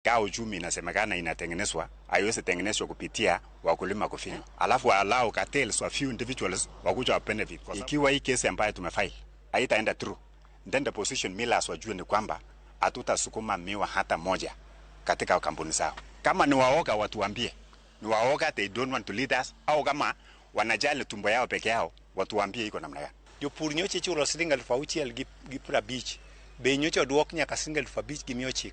Kaa uchumi inasemekana inatengenezwa, haiwezi tengenezwa kupitia wakulima kufinywa, alafu allow cartels wa few individuals wakuja wa benefit. Ikiwa hii kesi ambayo tumefile haitaenda through, then the position millers wajue ni kwamba hatutasukuma miwa hata moja katika kampuni zao. Kama ni waoga, watuambie ni waoga, they don't want to lead us, au kama wanajali tumbo yao peke yao, watuambie iko namna gani. Jopur nyocha ichulo siling 6,050, bei nyocha oduok nyaka siling 5,900,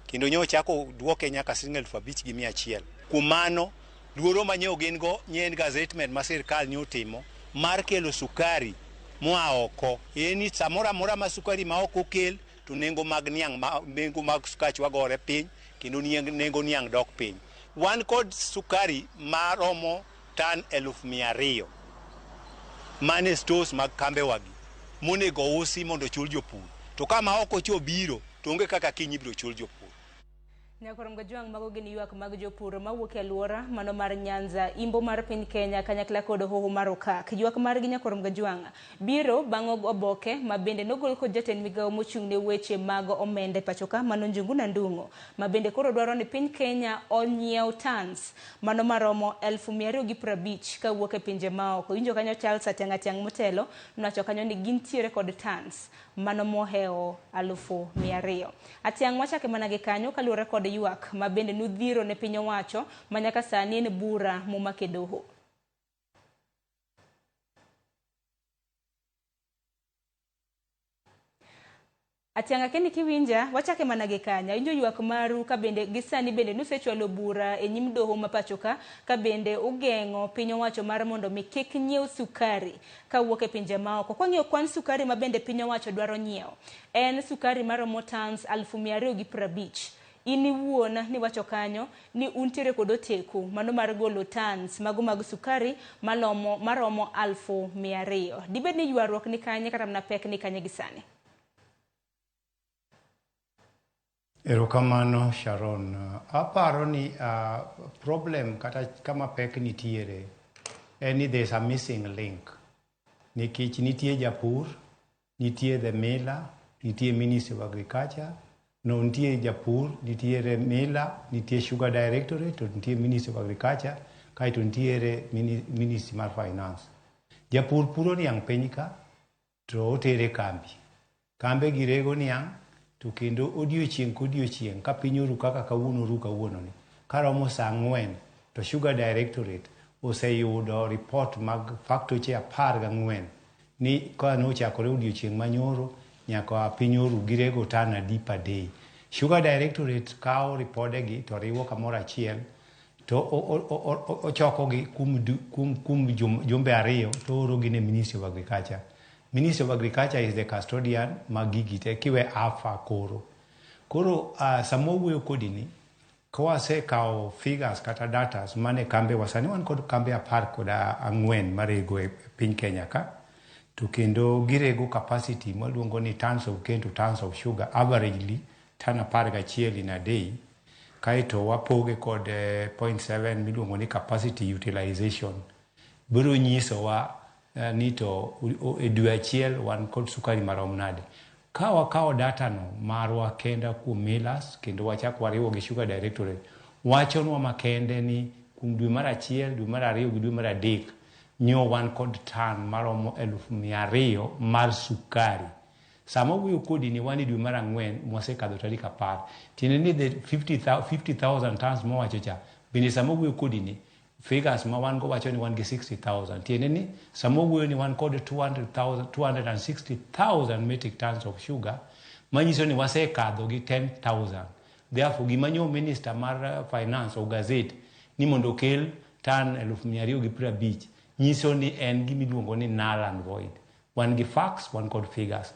kendo nyocha ochako duoke nyaka siling 5,100. Kuom mano, luoro ma nyo gin go nye en gazettement ma sirkal nyotimo mar kelo sukari moa oko. En ni samoro amora ma sukari ma oko okel to nengo mag niang' ma, nengo mag sukach wagore piny kendo nengo niang' dok piny. Wan kod sukari maromo tan 200,000 mane stores mag kambewagi monego usi mondo ochul jopur. To ka ma oko cho biro to onge kaka kiny ibiro chul jopur. Nyakorom Gajwang', mago gin ywak mag jopur mawuok e alwora mano mar Nyanza, imbo mar piny Kenya kanyakla kod hoho mar Okak. Ywak margi, Nyakorom Gajwang', biro bang' oboke ma bende nogol kod jatend migawo mochung' ne weche mag omenda e pachoka mano Njuguna Ndung'u, ma bende koro dwaro ni piny Kenya onyiew tons mano maromo 250,000 kawuok e pinje maoko. Iwinjo kanyo Charles Atiang' Atiang' motelo nowacho kanyo ni gintiere kod tons mano mohewo 200,000. Atiang' wachake mana gi kanyo kaluwore kod ywak ma bende nudhiro ne piny owacho ma nyaka sani en bura momake doho. Atiang' akeni kiwinja, wachake mana gi kanya. Awinjo ywak maru ka bende gi sani bende nusechwalo bura e nyim doho ma pacho ka, ka bende ugeng'o piny owacho mar mondo mi kik nyiew sukari kawuok e pinje maoko. Kwang'iyo kwan sukari ma bende piny owacho dwaro nyiewo, en sukari maromo tons 250,000. In iwuon niwacho kanyo ni untiere kod oteku mano mar golo tons mago mag sukari malomo maromo 200,000. Dibed ni ywaruok ni kanye kata mana pek ni kanye gi sani? Erokamano, Sharon. Aparo ni problem kata kama pek nitiere en ni there's a missing link. Nikech nitie japur, nitie the miller, nitie Ministry of Agriculture, no nitie japur, nitiere miller, nitie Sugar Directorate, to nitie Ministry of Agriculture, kaeto nitiere Ministry mar Finance. Japur puro niang' piny ka to otere kambi. Kambe gi rego niang' to kendo odiochieng' kodiochieng' ka piny oru kaka kawuono oru kawuono ni, karomo saa 4 to Sugar Directorate oseyudo report mag faktoche 14 ni ka nochakore odiochieng' manyoro nyaka piny oru girego tan adi per day. Sugar Directorate kawo ripodegi to riwo kamoro achiel to ochokogi kuom jumbe 2 to oorogi ne Ministry of Agriculture. Ministry of Agriculture is the custodian mag gigi te kiwe AFA koro. Koro sama wawuoyo kodi ni, kawasekawo figures kata datas mane kambe wa, sani wan kod kambe 14 marego e piny Kenya ka, to kendo girego capacity mwaluongo ni tons of cane to tons of sugar, averagely tan 11 in a day, kaeto wapoge kod 0.7 miluongo ni capacity utilization. Biro nyisowa ni to e dwe achiel wan kod sukari marom nade. Ka wakawo data no marwa kenda kuom millers kendo wachak wariwo gi Sugar Directorate, wachonwa makende ni kuom dwe mar 1, dwe mar 2 gi dwe mar 3 nyo wan kod tan maromo 200,000 mar sukari. Sama wuoyo kodi ni wan e dwe mar 4 mwasekadho tarik 10. Tiende ni the 50,000 tons mowacho cha, bende sama wuoyo kodi ni figures ma wan go wacho ni wan gi 60,000. Tiende ni sama wuoyo ni wan kod 260,000 metric tons of sugar, manyiso ni wasekadho gi 10,000. Therefore, gima nyo minister mar finance o gazette ni mondo okel tan 250,000 nyiso ni en gimiluongo ni null and void. Wan gi facts, wan kod figures.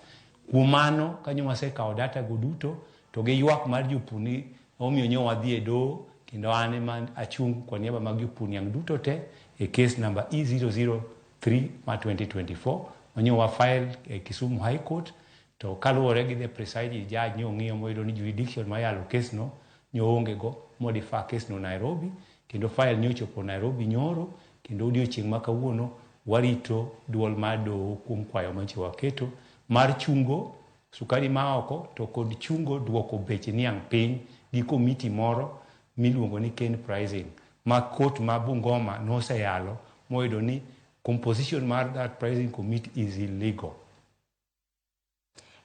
Kuom mano, kanyo wasekawo data go duto, to gi ywak mar jopur ni omiyo nyo wadhi e doho, kendo an ema achung' kwa niaba mag jopur niang' duto te e case number E003 ma 2024 manyo wa file e Kisumu High Court, to kaluwore gi the presiding judge nyo ong'iyo moyudo ni jurisdiction mayalo case no nyo onge go, modify case no Nairobi, kendo file nyo ochopo Nairobi nyoro, kendo odiochieng' ma kawuono warito duol mar doho kuom kwayo manche waketo mar chungo sukari ma oko to kod chungo duoko bech niang' piny gi komiti moro miluongo ni cane pricing ma court ma Bungoma noseyalo moyudo ni composition mar that pricing committee is illegal.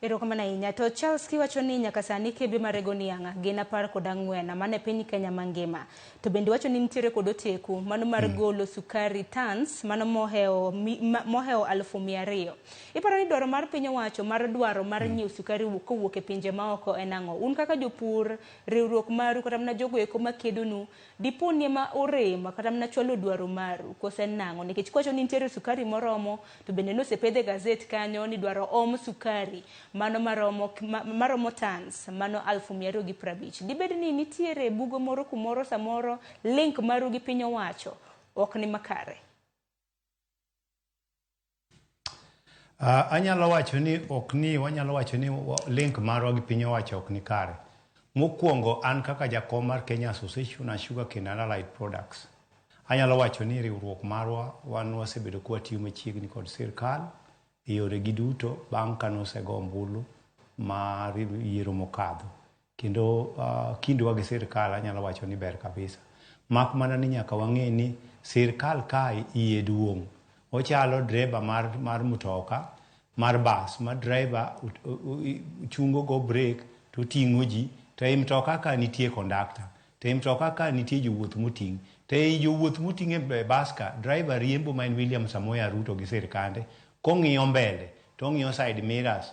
Erokamano ahinya. To Charles, kiwacho ni nyaka sani kembe marego niang' gin 14 mane piny Kenya mangima. To bende wacho ni nitiere kod oteku mano mar golo sukari tons mano mohewo 200,000. Iparo ni dwaro mar piny owacho mar dwaro mar nyiewo sukari kowuok e pinje maoko en ang'o? Un kaka jopur, riwruok maru kata mana jogo eko makedonu, dipo ni ema orem kata mana chwalo dwaro maru kose nang'o? Nikech kiwacho ni nitiere sukari moromo to bende nosepedh e gazet kanyo ni dwaro om sukari mano maromo tons mano 250,000. Dibed ni nitiere bugo moro kumoro samoro link maru gi piny owacho ok ni makare? Anyalo wacho ni ok ni, wanyalo wacho ni link marwa gi piny owacho ok ni kare. Mokwongo an kaka jakom mar Kenya Association of Sugarcane and Allied Products, anyalo wacho ni riwruok marwa wan wasebedo ka watiyo machiegni kod sirkal e yore gi duto bang' ka nosego ombulu mar yiero mokadho. Kendo kindwa gi sirkal anyalo wacho ni ber kabisa. Mak mana ni nyaka wang'e ni sirkal kae iye duong'. Ochalo dreba mar mtoka, mar bus, ma driver chungo go brake to ting'o ji, to ei mtoka ka nitie kondakta, to ei mtoka ka nitie jowuoth moting', to ei jowuoth moting' e bus ka, driver riembo ma en William Samoei Ruto gi sirkande, kong'iyo mbele to ong'iyo side mirrors,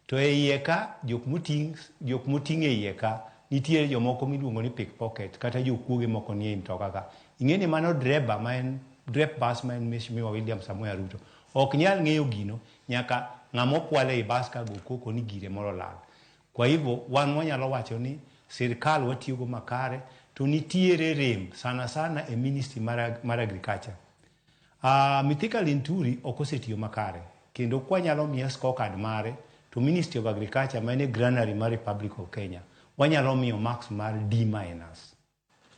to e iye ka jok moting' e iye ka nitie jomoko miluongo ni pickpocket kata jokuoge moko nie mtoka ka. Ing'e ni mano dreba ma en drep bus ma en Mheshimiwa William Samoei Ruto ok nyal ng'eyo gino nyaka ng'ama okwale ei bus ka go koko ni gire moro lal. Kwa hivyo wan wanyalo wacho ni sirkal watiyogo makare, to nitiere rem sana sana e ministry mar agriculture. Mithika Linturi ok osetiyo makare, kendo kwanyalo miye scorecard mare to Ministry of Agriculture ma en e granary mar Republic of Kenya wanyalo miyo marks mar D minus.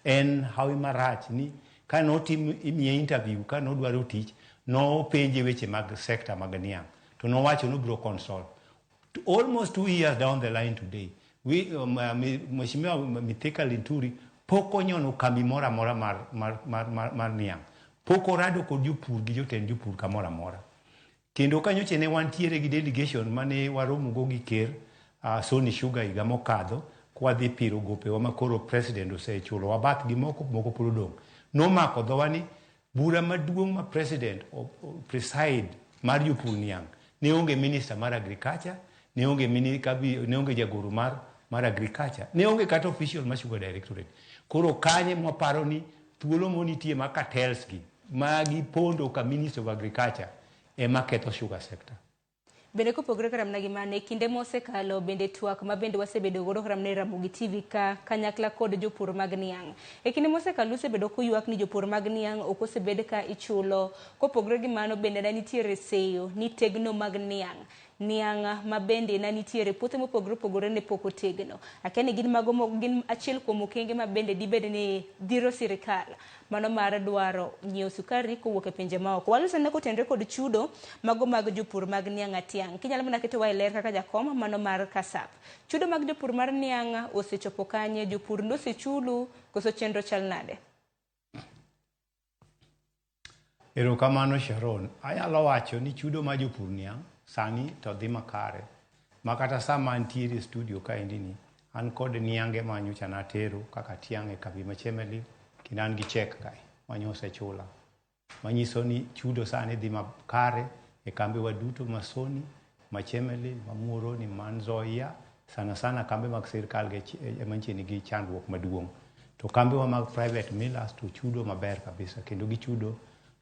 En hawi marach ni kanotim imiye interview kanodwaro tich nopenje weche mag sector mag niang' to nowacho ni obiro consult. Almost 2 years down the line today, Mheshimiwa Mithika Linturi pok onyono kambi moro amora mar niang'. Pok orado kod jopur gi jotend jopur kamoro amora. Kendo kanyocha ne wantiere gi delegation mane waromo go gi ker Sony Sugar higa mokadho kwadhi piro gopewa ma koro president osechulowa bath gi moko moko pod odong'. Nomako dhowa ni bura maduong' ma president preside mar jopur niang' ne onge minister mar agriculture, ne onge ne onge jagoro mar agriculture, ne onge kata official mar sugar directorate. Koro kanye mwaparo ni thuolo monitie ma cartels gi magi pondo ka Minister of Agriculture ema ketho sugar sector. Bende kopogore kata mana gi mano, e kinde mosekalo bende twak ma bende wasebedo godo kata mana e Ramogi TV ka kanyakla kod jopur mag niang'. E kinde mosekalo usebedo kuywak ni jopur mag niang' ok osebed ka ichulo. Kopogore gi mano bende ne nitiere seyo ni tegno mag niang'. Niang' ma bende ne nitiere puothe mopogore opogore ne pok otegno. Akia ni gin mago gin achiel kuom okenge ma bende dibed ni dhiro sirikal mano mar dwaro nyiewo sukari kowuok e pinje maoko. Waloso ne kotenore kod chudo mago mag jopur mag niang' atiang'. Kinyalo mana ketowa e ler kaka jakom mano mar KASAP. Chudo mag jopur mar niang' osechopo kanye? Jopur nosechulu koso chenro chal nade? Erokamano Sharon. Anyalo wacho ni chudo mar jopur niang' sani to dhi makare. Ma kata sama antiere e studio kaendi ni, an kod niange ma nyocha natero kaka tiang' e kambi ma Chemelil, kendo an gi cheque kae ma nyosechula. Manyiso ni chudo sani dhi makare e kambiwa duto ma Sony, ma Chemelil, ma Muhoroni, ma Nzoia, sana sana kambe mag sirkal ema nitie nigi chandruok maduong'. To kambiwa mag private millers to chudo maber kabisa, kendo gichudo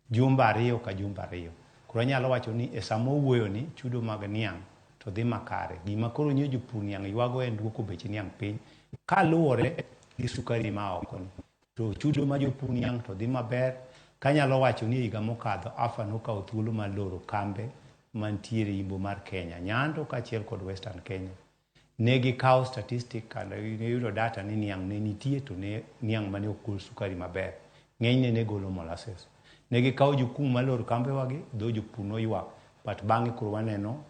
jumba ariyo ka jumba ariyo. Koro anyalo wacho ni e sama owuoyo ni chudo mag niang' to dhi makare. Gima koro nyo jopur niang' ywago en duoko bech niang' piny kaluwore gi sukari ma oko ni. To chudo ma jopur niang' to dhi maber. Kanyalo wacho ni higa mokadho AFA nokawo thuolo mar loro kambe mantiere imbo mar Kenya, Nyando kaachiel kod Western Kenya. Ne gikawo statistic kendo giyudo data ni niang' ne nitie to ne niang' mane ok gol sukari maber. Ng'enyne ne golo molasses. Ne gikawo jukumu mar loro kambewagi, dho jopur noywak. But bang'e koro waneno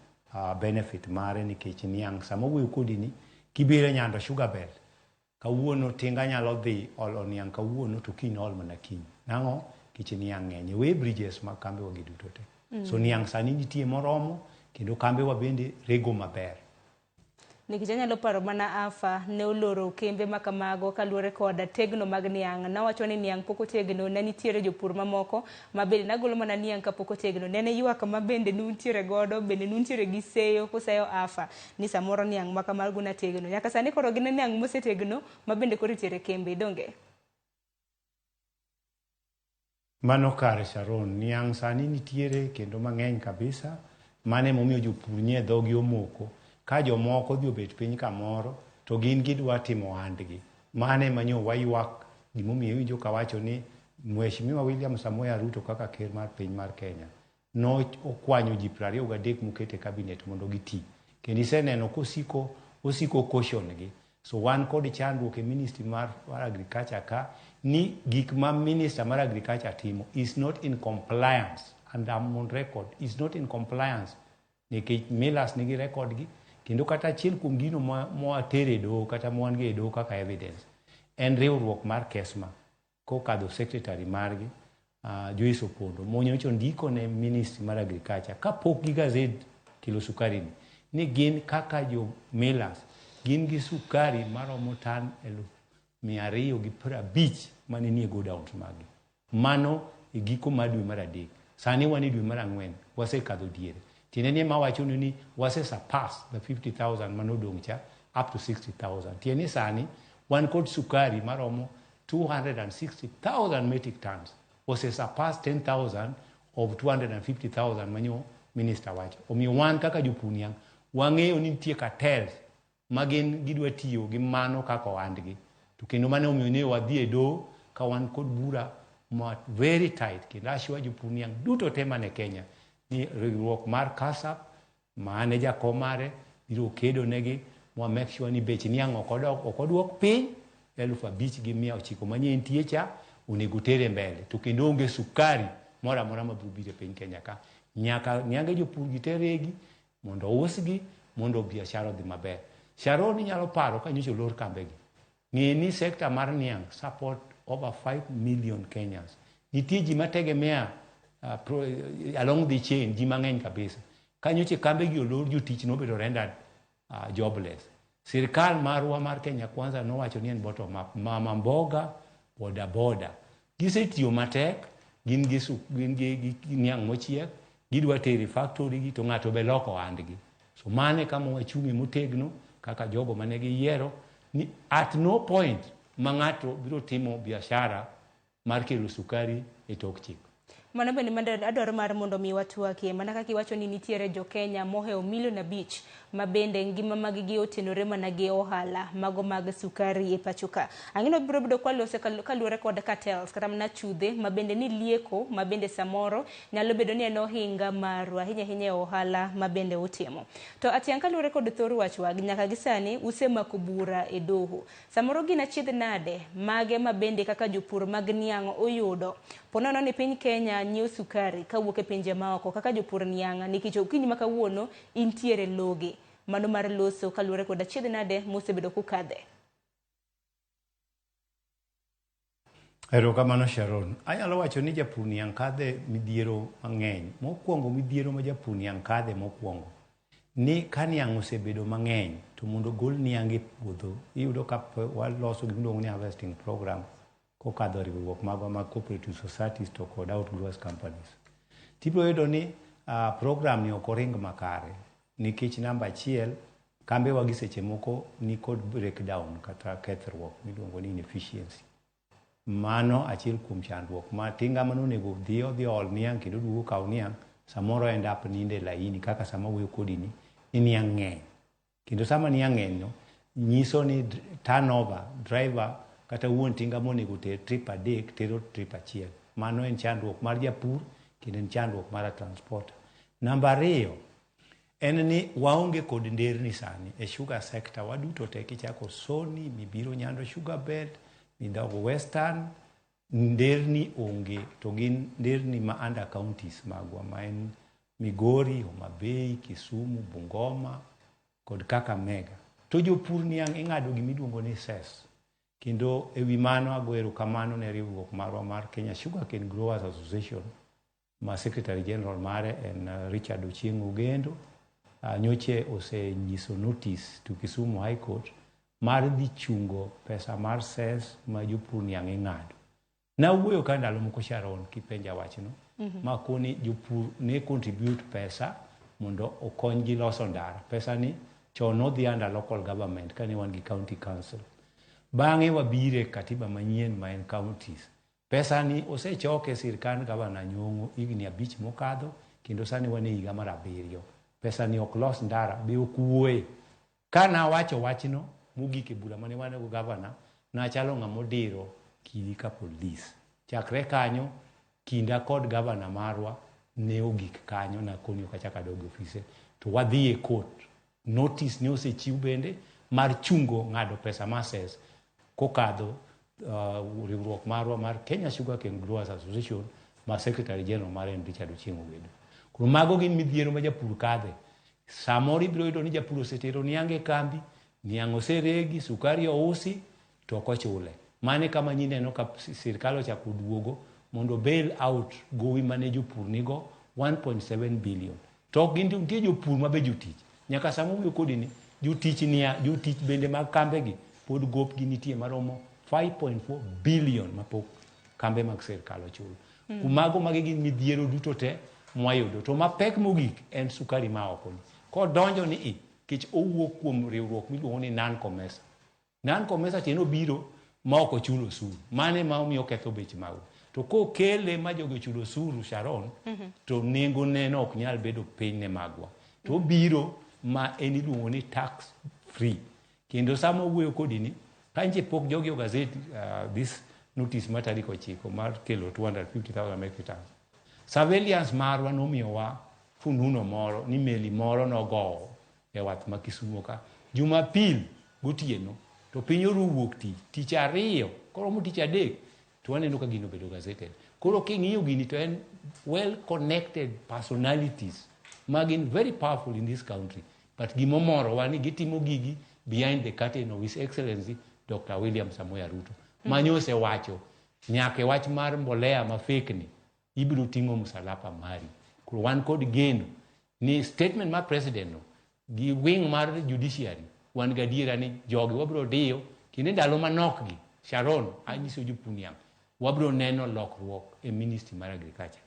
benefit mare nikech niang' sama owuoyo kodi ni kibiro e Nyando Sugar Belt Kawuono tinga nyalo dhi olo niang' kawuono to kiny nool mana kiny. Nang'o? Nikech niang' ng'eny e weigh bridges mag kambewa gi duto te. So niang' sani nitie moromo kendo kambewa bende rego maber. Nikech anyalo paro mana AFA ne oloro kembe ma kamago kaluwore kod tegno mag niang'. Nawacho ni niang' pok otegno, ne nitiere jopur mamoko ma bende nagolo mana niang' kapok otegno. Nene ywak ma bende nuntiere godo, bende nuntiere gi seyo kuseyo AFA ni samoro niang' ma kamago nategno. Nyaka sani koro gin niang' mosetegno ma bende koro itere kembe, donge? Mano kare Sharon, niang' sani nitiere kendo mang'eny kabisa. Mano emomiyo jopur nie dhogi omoko. Ka jomoko odhi obet piny kamoro to gin gidwa timo ohandgi. Mano ema nyo waywak gimomiyo iwinjo kawacho ni Mheshimiwa William Samoei Ruto kaka ker mar piny mar Kenya no okwanyo ji 23 mokete e cabinet mondo giti. Kendo iseneno kosiko osiko caution gi. So wan kod chandruok e ministry mar agriculture ka ni gik ma minister mar agriculture timo is not in compliance, and I'm on record, is not in compliance nikech millers nigi record gi kendo kata achiel kuom gino mwatere e doho kata mwan go e doho kaka evidence en riwruok mar KESMA kokadho secretary margi Joyce Opondo monyocha ondiko ne ministry mar agriculture kapok gi gazette kilo sukari ni ni gin kaka jo millers gin gi sukari maromo tan 250,000 mane nie godowns maggi. Mano e giko mar dwe mar adek. Sani wan e dwe mar ang'wen, wasekadho diere. Tiende ni ema awachonu ni wase surpass the 50,000 manodong' cha up to 60,000. Tiende ni sani wan kod sukari maromo 260,000 metric tons. Ose surpass 10,000 of 250,000 manyo minister wacho. Omiyo wan kaka jopur niang' wang'eyo ni nitie cartels ma gin gidwa tiyo gi mano kaka ohandgi. To kendo mano omiyo ne wadhi e doho ka wan kod bura ma very tight kendo assure jopur niang' duto te mane Kenya ni riwruok mar KASAP ma an e jakom mare biro kedo negi mwa make sure ni bech niang' ok oduok piny 5,900 manye entie cha onego tere mbele to kendo onge sukari moro amora mabiro biro e piny Kenya ka. Nyaka niange jopur gi te regi mondo ousgi mondo biashara odhi maber. Sharon inyalo paro ka nyocha olor kambegi. Ng'e ni sector mar niang' support over 5 million Kenyans. Nitie ji mategemea along the chain ji mang'eny kabisa. Ka nyocha kambegi olor jotich nobedo rendered jobless. Sirkal marwa mar Kenya Kwanza nowacho ni en bottom up. Mama mboga, boda boda. Gisetiyo matek, gin gi niang' mochiek, gidwa tero e factory gi to ng'ato be loko ohandgi. So mano e kama wachung'e motegno kaka jogo mane giyiero ni at no point ma ng'ato biro timo biashara mar kelo sukari e tok chik. Mano bende adwaro mar mondo mi watwakie mana kaka iwacho ni nitiere jo Kenya mohewo 5 milion ma bende ngima mag gi otenore mana gi ohala mago mag sukari e pacho ka. Ang'eno biro bedo kwalose kaluwore kod cartels kata mana chudhe ma bende ni lieko ma bende samoro nyalo bedo ni en ohinga maru ahinya ahinya e ohala ma bende utimo. To atiang' kaluwore kod thor wachwa nyaka gi sani usemako bura e doho. Samoro gin achiedh nade mage ma bende kaka jopur mag niang' oyudo ponono ni piny Kenya nyiewo sukari kawuok e pinje maoko kaka jopur niang' nikech okinyi ma kawuono intiere loge mano mar loso kaluwore kod achiedh nade mosebedo kukadhe. Erokamano Sharon. Anyalo wacho ni japur niang' kadhe midhiero mang'eny. Mokwongo midhiero ma japur niang' kadhe mokwongo ni ka niang' osebedo mang'eny to mondo ogol niang' e puodho iyudo ka waloso gimiluongo ni harvesting program kokadho riwruok magwa mag cooperative societies to kod outgrowers companies. Tibiro yudo ni program ni ok oring makare nikech namba achiel kambewa gi seche moko nikod breakdown kata kethruok miluongo ni inefficiency. Mano achiel kuom chandruok ma tinga manonego dhi odhi ol niang' kendo duogo kaw niang' samoro end up nindo e laini kaka sama awuoyo kodi ni ni niang' ng'eny. Kendo sama niang' ng'eny no nyiso ni turnover driver kata wuon tinga monego ter trip adek tero trip achiel. Mano en chandruok mar japur kendo en chandruok mar transporter. Namba ariyo en ni waonge kod nderni sani e sugar sector waduto te kichako Soni mibiro Nyando Sugar Belt midok Western nderni onge to gin nderni ma under counties magwa ma en Migori, Homa Bay, Kisumu, Bungoma kod Kakamega. To jopur niang' ing'ado gimiluongo ni cess. Kendo ewi mano ago erokamano ne riwruok marwa mar Kenya Sugarcane Growers Association ma Secretary General mare en Richard Ochieng' Ogendo. Nyoche osenyiso notice to Kisumu High Court mar dhi chungo pesa mar cess ma jopur niang' ing'ado. Nawuoyo ka ndalo moko, Sharon, kipenja wachno ma koni jopur ne contribute pesa mondo okonygi loso ndara. Pesa ni chon nodhi under local government kane wan gi county council. Bang'e wabire katiba manyien ma en counties. Pesa ni osechok e sirkand gavana Nyong'o higni 5 mokadho, kendo sani wan e higa mar 7. Pesa ni ok los ndara, be ok wuoye. Ka nawacho wachno mogik e bura mane wan go gavana, nachalo ng'ama odiro kidi ka polis. Chakre kanyo, kinda kod gavana marwa ne ogik kanyo, nakoni ok achak adog e ofise. To wadhi e court. Notice ne osechiw bende mar chungo ng'ado pesa mar cess kokadho riwruok marwa mar Kenya Sugarcane Growers Association ma Secretary General mare en Richard Ochieng' Ogedo. Koro mago gin midhiero ma japur kadhe. Samoro ibiro yudo ni japur osetero niang' e kambi, niang' oseregi, sukari ousi, to ok ochule. Mano e kama nyineno ka sirkal ochako duogo mondo bail out gowi mane jopur nigo 1.7 billion. To ok gin, nitie jopur ma be jotich. Nyaka sama wuoyo kodi ni, jotich nia, jotich bende mag kambegi pod gopgi nitie maromo 5.4 billion mapok kambe mag sirkal ochulo. Kumago magi gin midhiero duto te mwayudo. To mapek mogik en sukari ma oko ni. Kodonjo ni i, kech owuok kuom riwruok miluongo ni Non-Comesa. Non-Comesa tiende obiro ma ok ochulo osuru. Mano ema omiyo oketho bech mago. To kokele ma jogi ochulo osuru, Sharon, to nengo neno ok nyal bedo piny ne magwa. To obiro ma en iluongo ni tax free. Kendo sama owuoyo kodi ni, ka nche pok jogi o gazette this notice mar tarik 9 mar kelo 250,000 metric tons. Surveillance marwa nomiyowa fununo moro ni meli moro nogowo e wath ma Kisumo ka Jumapil gotieno to piny oru wuok tich, tich ariyo koromo tich adek to waneno ka gino obedo gazetted. Koro king'iyo gini to en well connected personalities ma gin very powerful in this country, but gimomorowa ni gitimo gigi behind the curtain of His Excellency Dr. William Samoei Ruto manyo osewacho nyaka e wach mar mbolea ma fake ni ibiro ting'o msalaba mari. Koro wan kod geno ni statement mar president no gi wing mar judiciary, wan gadiera ni jogi wabiro diyo kendo e ndalo manok gi, Sharon, anyiso jopur niang' wabiro neno lokruok e ministry mar agriculture.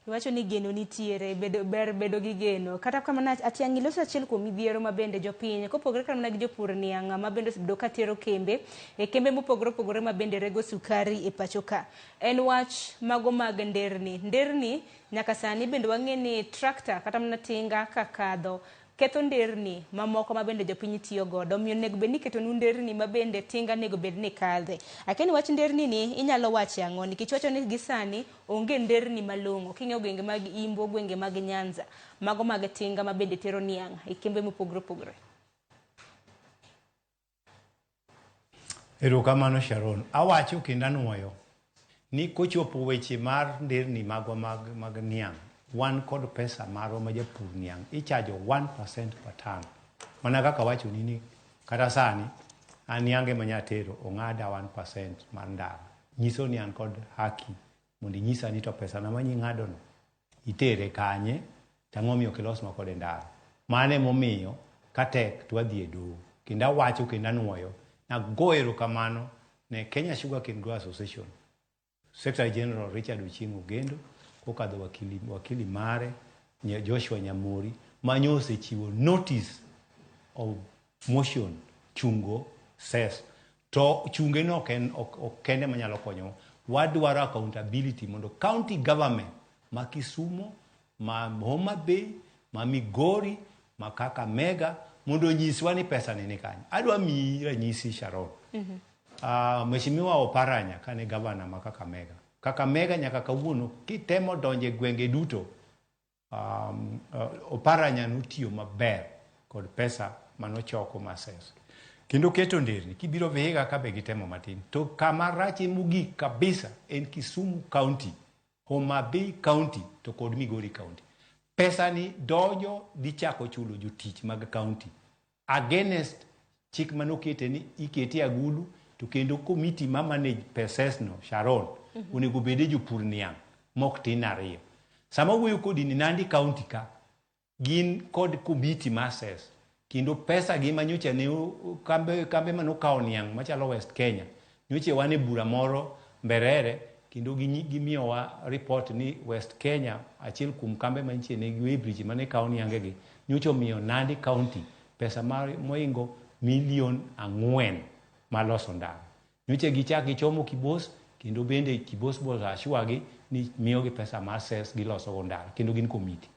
Iwacho ni geno nitiere, bedo, ber bedo gi geno. Kata kamano, Atiang', iloso achiel kuom midhiero ma bende jopiny, kopogore kata mana gi jopur niang' ma bende osebedo ka tero kembe, e kembe mopogore opogore ma bende rego sukari e pacho ka. En wach mago mag nderni. Nderni, nyaka sani bende wang'e ni tractor kata mana tinga kakadho ketho nderni mamoko ma bende jopiny tiyo godo. Omiyo onego bed ni iketonu nderni ma bende tinga onego bed ni kadhe. Akia ni wach nderni ni inyalo wache ang'o, nikech iwacho ni gi sani onge nderni malong'o. King'iyo gwenge mag Imbo, gwenge mag Nyanza, mago mag tinga ma bende tero niang' e kembe mopogore opogore. Erokamano, Sharon. Awacho kendo anuoyo ni kochopo weche mar nderni magwa mag niang', wan kod pesa marwa ma japur niang' ichajo 1% per ton. Mana kaka awachoni ni kata sani an niange manyatero ong'ada 1% mar ndara. Nyiso ni an kod haki mondo inyisa ni to pesa na manying'ado no itere kanye, tang'o miyo ok ilosnwa kode ndara. Mano emomiyo katek to wadhi e doho. Kendo awacho kendo anuoyo nago erokamano ne Kenya Sugarcane Growers Association, Secretary General Richard Ochieng' Ogendo kokadho wakili mare Joshua Nyamori manyo osechiwo notice of motion chungo cess. To chunge no ok kende manyalo konyowa. Wadwaro accountability mondo county government ma Kisumo, ma Homa Bay, ma Migori, ma Kakamega mondo onyiswa ni pesa ni kanye. Adwa miyi ranyisi, Sharon. Mheshimiwa Oparanya kane gavana ma Kakamega. Kakamega nyaka kawuono kitemo donjo e gwenge duto, Oparanya notiyo maber kod pesa manochoko ma cess. Kendo keto nderni, kibiro Vihiga ka be gitemo matin. To kama rache mogik kabisa en Kisumu County, Homa Bay County to kod Migori County. Pesa ni donjo dhi chako chulo jotich mag county against chik manokete ni ikete agulu. To kendo komiti ma manage peses no, Sharon, onego bede jopur niang' mok tin ariyo. Sama wuoyo kodi ni Nandi County ka, gin kod komiti mar cess kendo pesa gi manyocha ne kambe manokawo niang' machalo West Kenya nyocha wan e bura moro Mberere kendo gimiyowa report ni West Kenya achiel kuom kambe mantie nigi weighbridge mane kawo niange gi nyocha omiyo Nandi County pesa mohingo milion 4 mar loso ndara. Nyocha gichak gichomo Kibos kendo bende Kibos bo assure gi ni miyogi pesa mar cess giloso go ndara kendo gin komiti.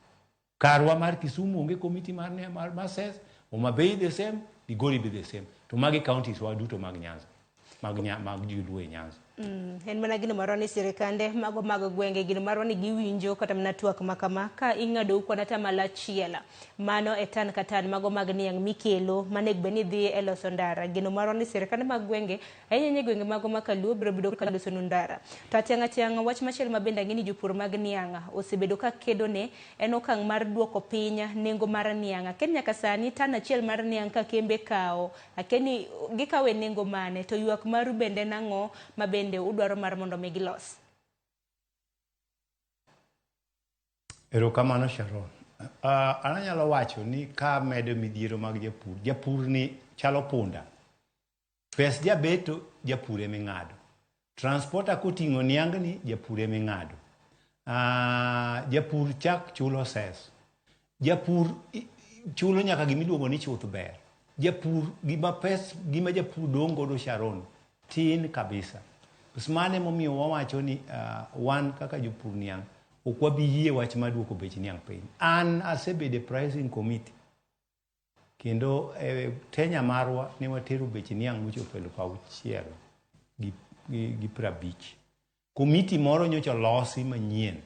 Karwa mar Kisumu onge komiti mar cess, Homa Bay the same, Migori be the same. To magi counties wa duto mag Nyanza, mag Joluo e Nyanza. En mana gino marwa ni sirikande mago mag gwenge gino marwa ni giwinjo kata mana twak makama ka ing'ado kwan atamalo achiel mano e tan ka tan mago mag niang' mikelo manego bed ni dhi e loso ndara. Geno marwa ni sirikande mag gwenge ahinya ahinya e gwenge mago ma kaluo biro bedo ka losonu ndara. To atiang' atiang' wach machielo ma bende ang'e ni jopur mag niang' osebedo ka kedo ne en okang' mar duoko piny nengo mar niang'. Akia ni nyaka sani tan achiel mar niang' ka kembe kawo, akia ni gikawo e nengo mane to ywak maru bende en ang'o ma bende udwaro mar mondo mi gilos? Erokamano Sharon. An anyalo wacho ni ka medo midhiero mag japur, japur ni chalo punda. Pes jabeto japur eming'ado. Transporter koting'o niangni japur eming'ado. Japur chak chulo cess. Japur chulo nyaka gimiluongo ni chuth ber. Japur gima pes gima japur dong' godo Sharon tin kabisa. Mano emomiyo wawacho ni wan kaka jopur niang' ok wabi yie wach mar duoko bech niang' piny. An asebedo e pricing committee kendo e tenya marwa ne watero bech niang' mochopo 6,050. Komiti moro nyocha olosi manyien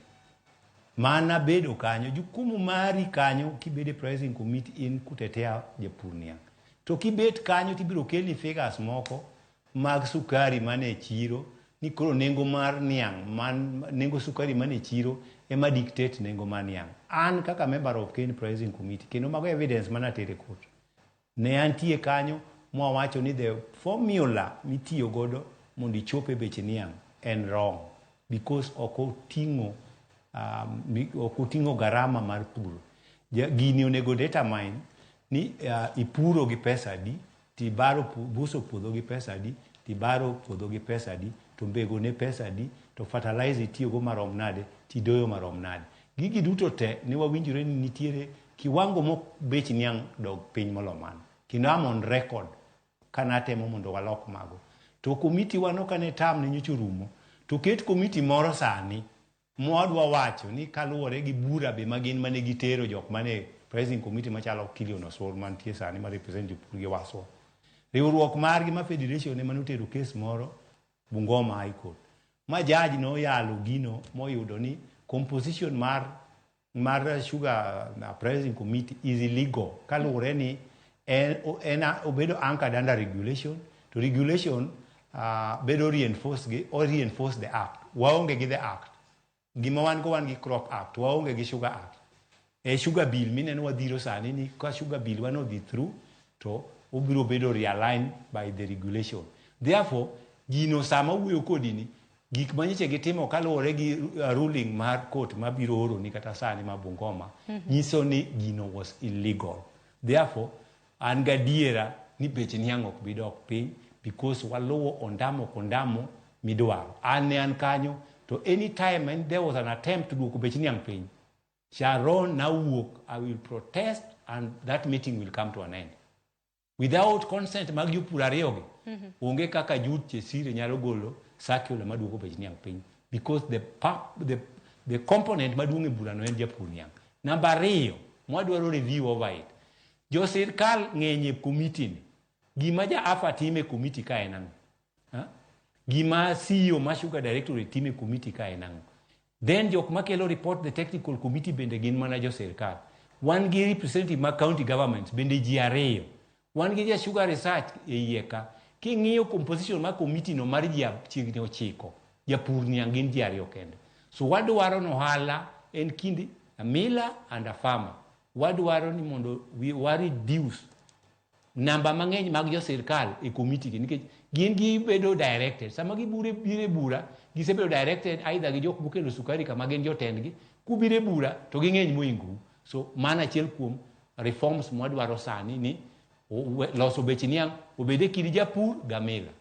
mana bedo kanyo, jukumu mari kanyo kibedo e pricing committee in kutetea japur niang'. To kibet kanyo tibiro kelni figures moko mag sukari mane e chiro ni koro nengo mar niang' man nengo sukari mane e chiro ema dictate nengo mar niang'. An kaka member of Cane Pricing Committee kendo mago evidence mana tere court. Ne antie kanyo mwawacho ni the formula mitiyo godo mondo ichop e bech niang' en wrong because ok oting'o garama mar puro. Gini onego determine ni ipuro gi pesa adi, tibaro buso puodho gi pesa adi, tibaro puodho gi pesa adi, to mbego ne pesa adi, to fertilizer itiyogo marom nade, tidoyo marom nade. Gigi duto te ne wawinjore ni nitiere kiwango mok bech niang' dog piny molo mano. Kendo am on record kanatemo mondo walok mago. To komiti wa no kane tam ne nyocha orumo, to ket komiti moro sani mwadwa wacho ni kaluwore gi bura be magin mane gitero jok mane pricing committee machalo Kilion Osur mantie sani ma represent jopur gi Waswa. Riwruok margi ma federation ema notero kes moro Bungoma High Court. Ma judge noyalo gino moyudo ni composition mar sugar pricing committee is illegal kaluwore ni en obedo anchored under regulation to regulation bedo reinforced gi or reinforce the act. Waonge gi the act. Gima wan go wan gi crop act, waonge gi sugar act. E sugar bill mineno wadhiro sani ni ka sugar bill wan odhi through to obiro bedo realigned by the regulation. Therefore, gino sama wuoyo kodi ni gik manyiche gitimo kaluwore gi ruling mar court mabiro oro ni kata sani ma Bungoma nyiso ni gino was illegal. Therefore, an gadiera ni bech niang' ok bi dok piny because waluwo ondamo kondamo midwaro. An ne an kanyo to any time when there was an attempt to duoko bech niang' piny, Sharon nawuok, I will protest and that meeting will come to an end. Without consent mag jopur ariyogi, onge kaka Jude Chesire nyalo golo circular maduoko bech niang' piny because the component maduong' e burano en japur niang'. Namba ariyo, mwadwaro review over it. Jo sirkal ng'eny e committee ni. Gima ja AFA timo e committee ka en ang'o? Ha? Gima CEO ma Sugar Directorate timo e committee ka en ang'o? Then jok makelo report the technical committee bende gin mana jo sirkal. Wan gi representative mag county governments bende ji ariyo. Wan gi ja sugar research e iye ka. King'iyo composition mar committee no mar ji chiegni 9, japur niang' gin ji ariyo kende. So wadwaro ni ohala en kind a miller and a farmer. Wadwaro ni mondo wa reduce Namba mang'eny mag jo sirkal e komiti gi nikech gin gibedo directed. Sama gibiro e bura, gisebedo directed either gi jok mokelo sukari kama gin jotendgi. Kubiro e bura to ging'eny moingou. So mano achiel kuom reforms mwadwaro sani ni loso bech niang' obed e kind japur ga mila.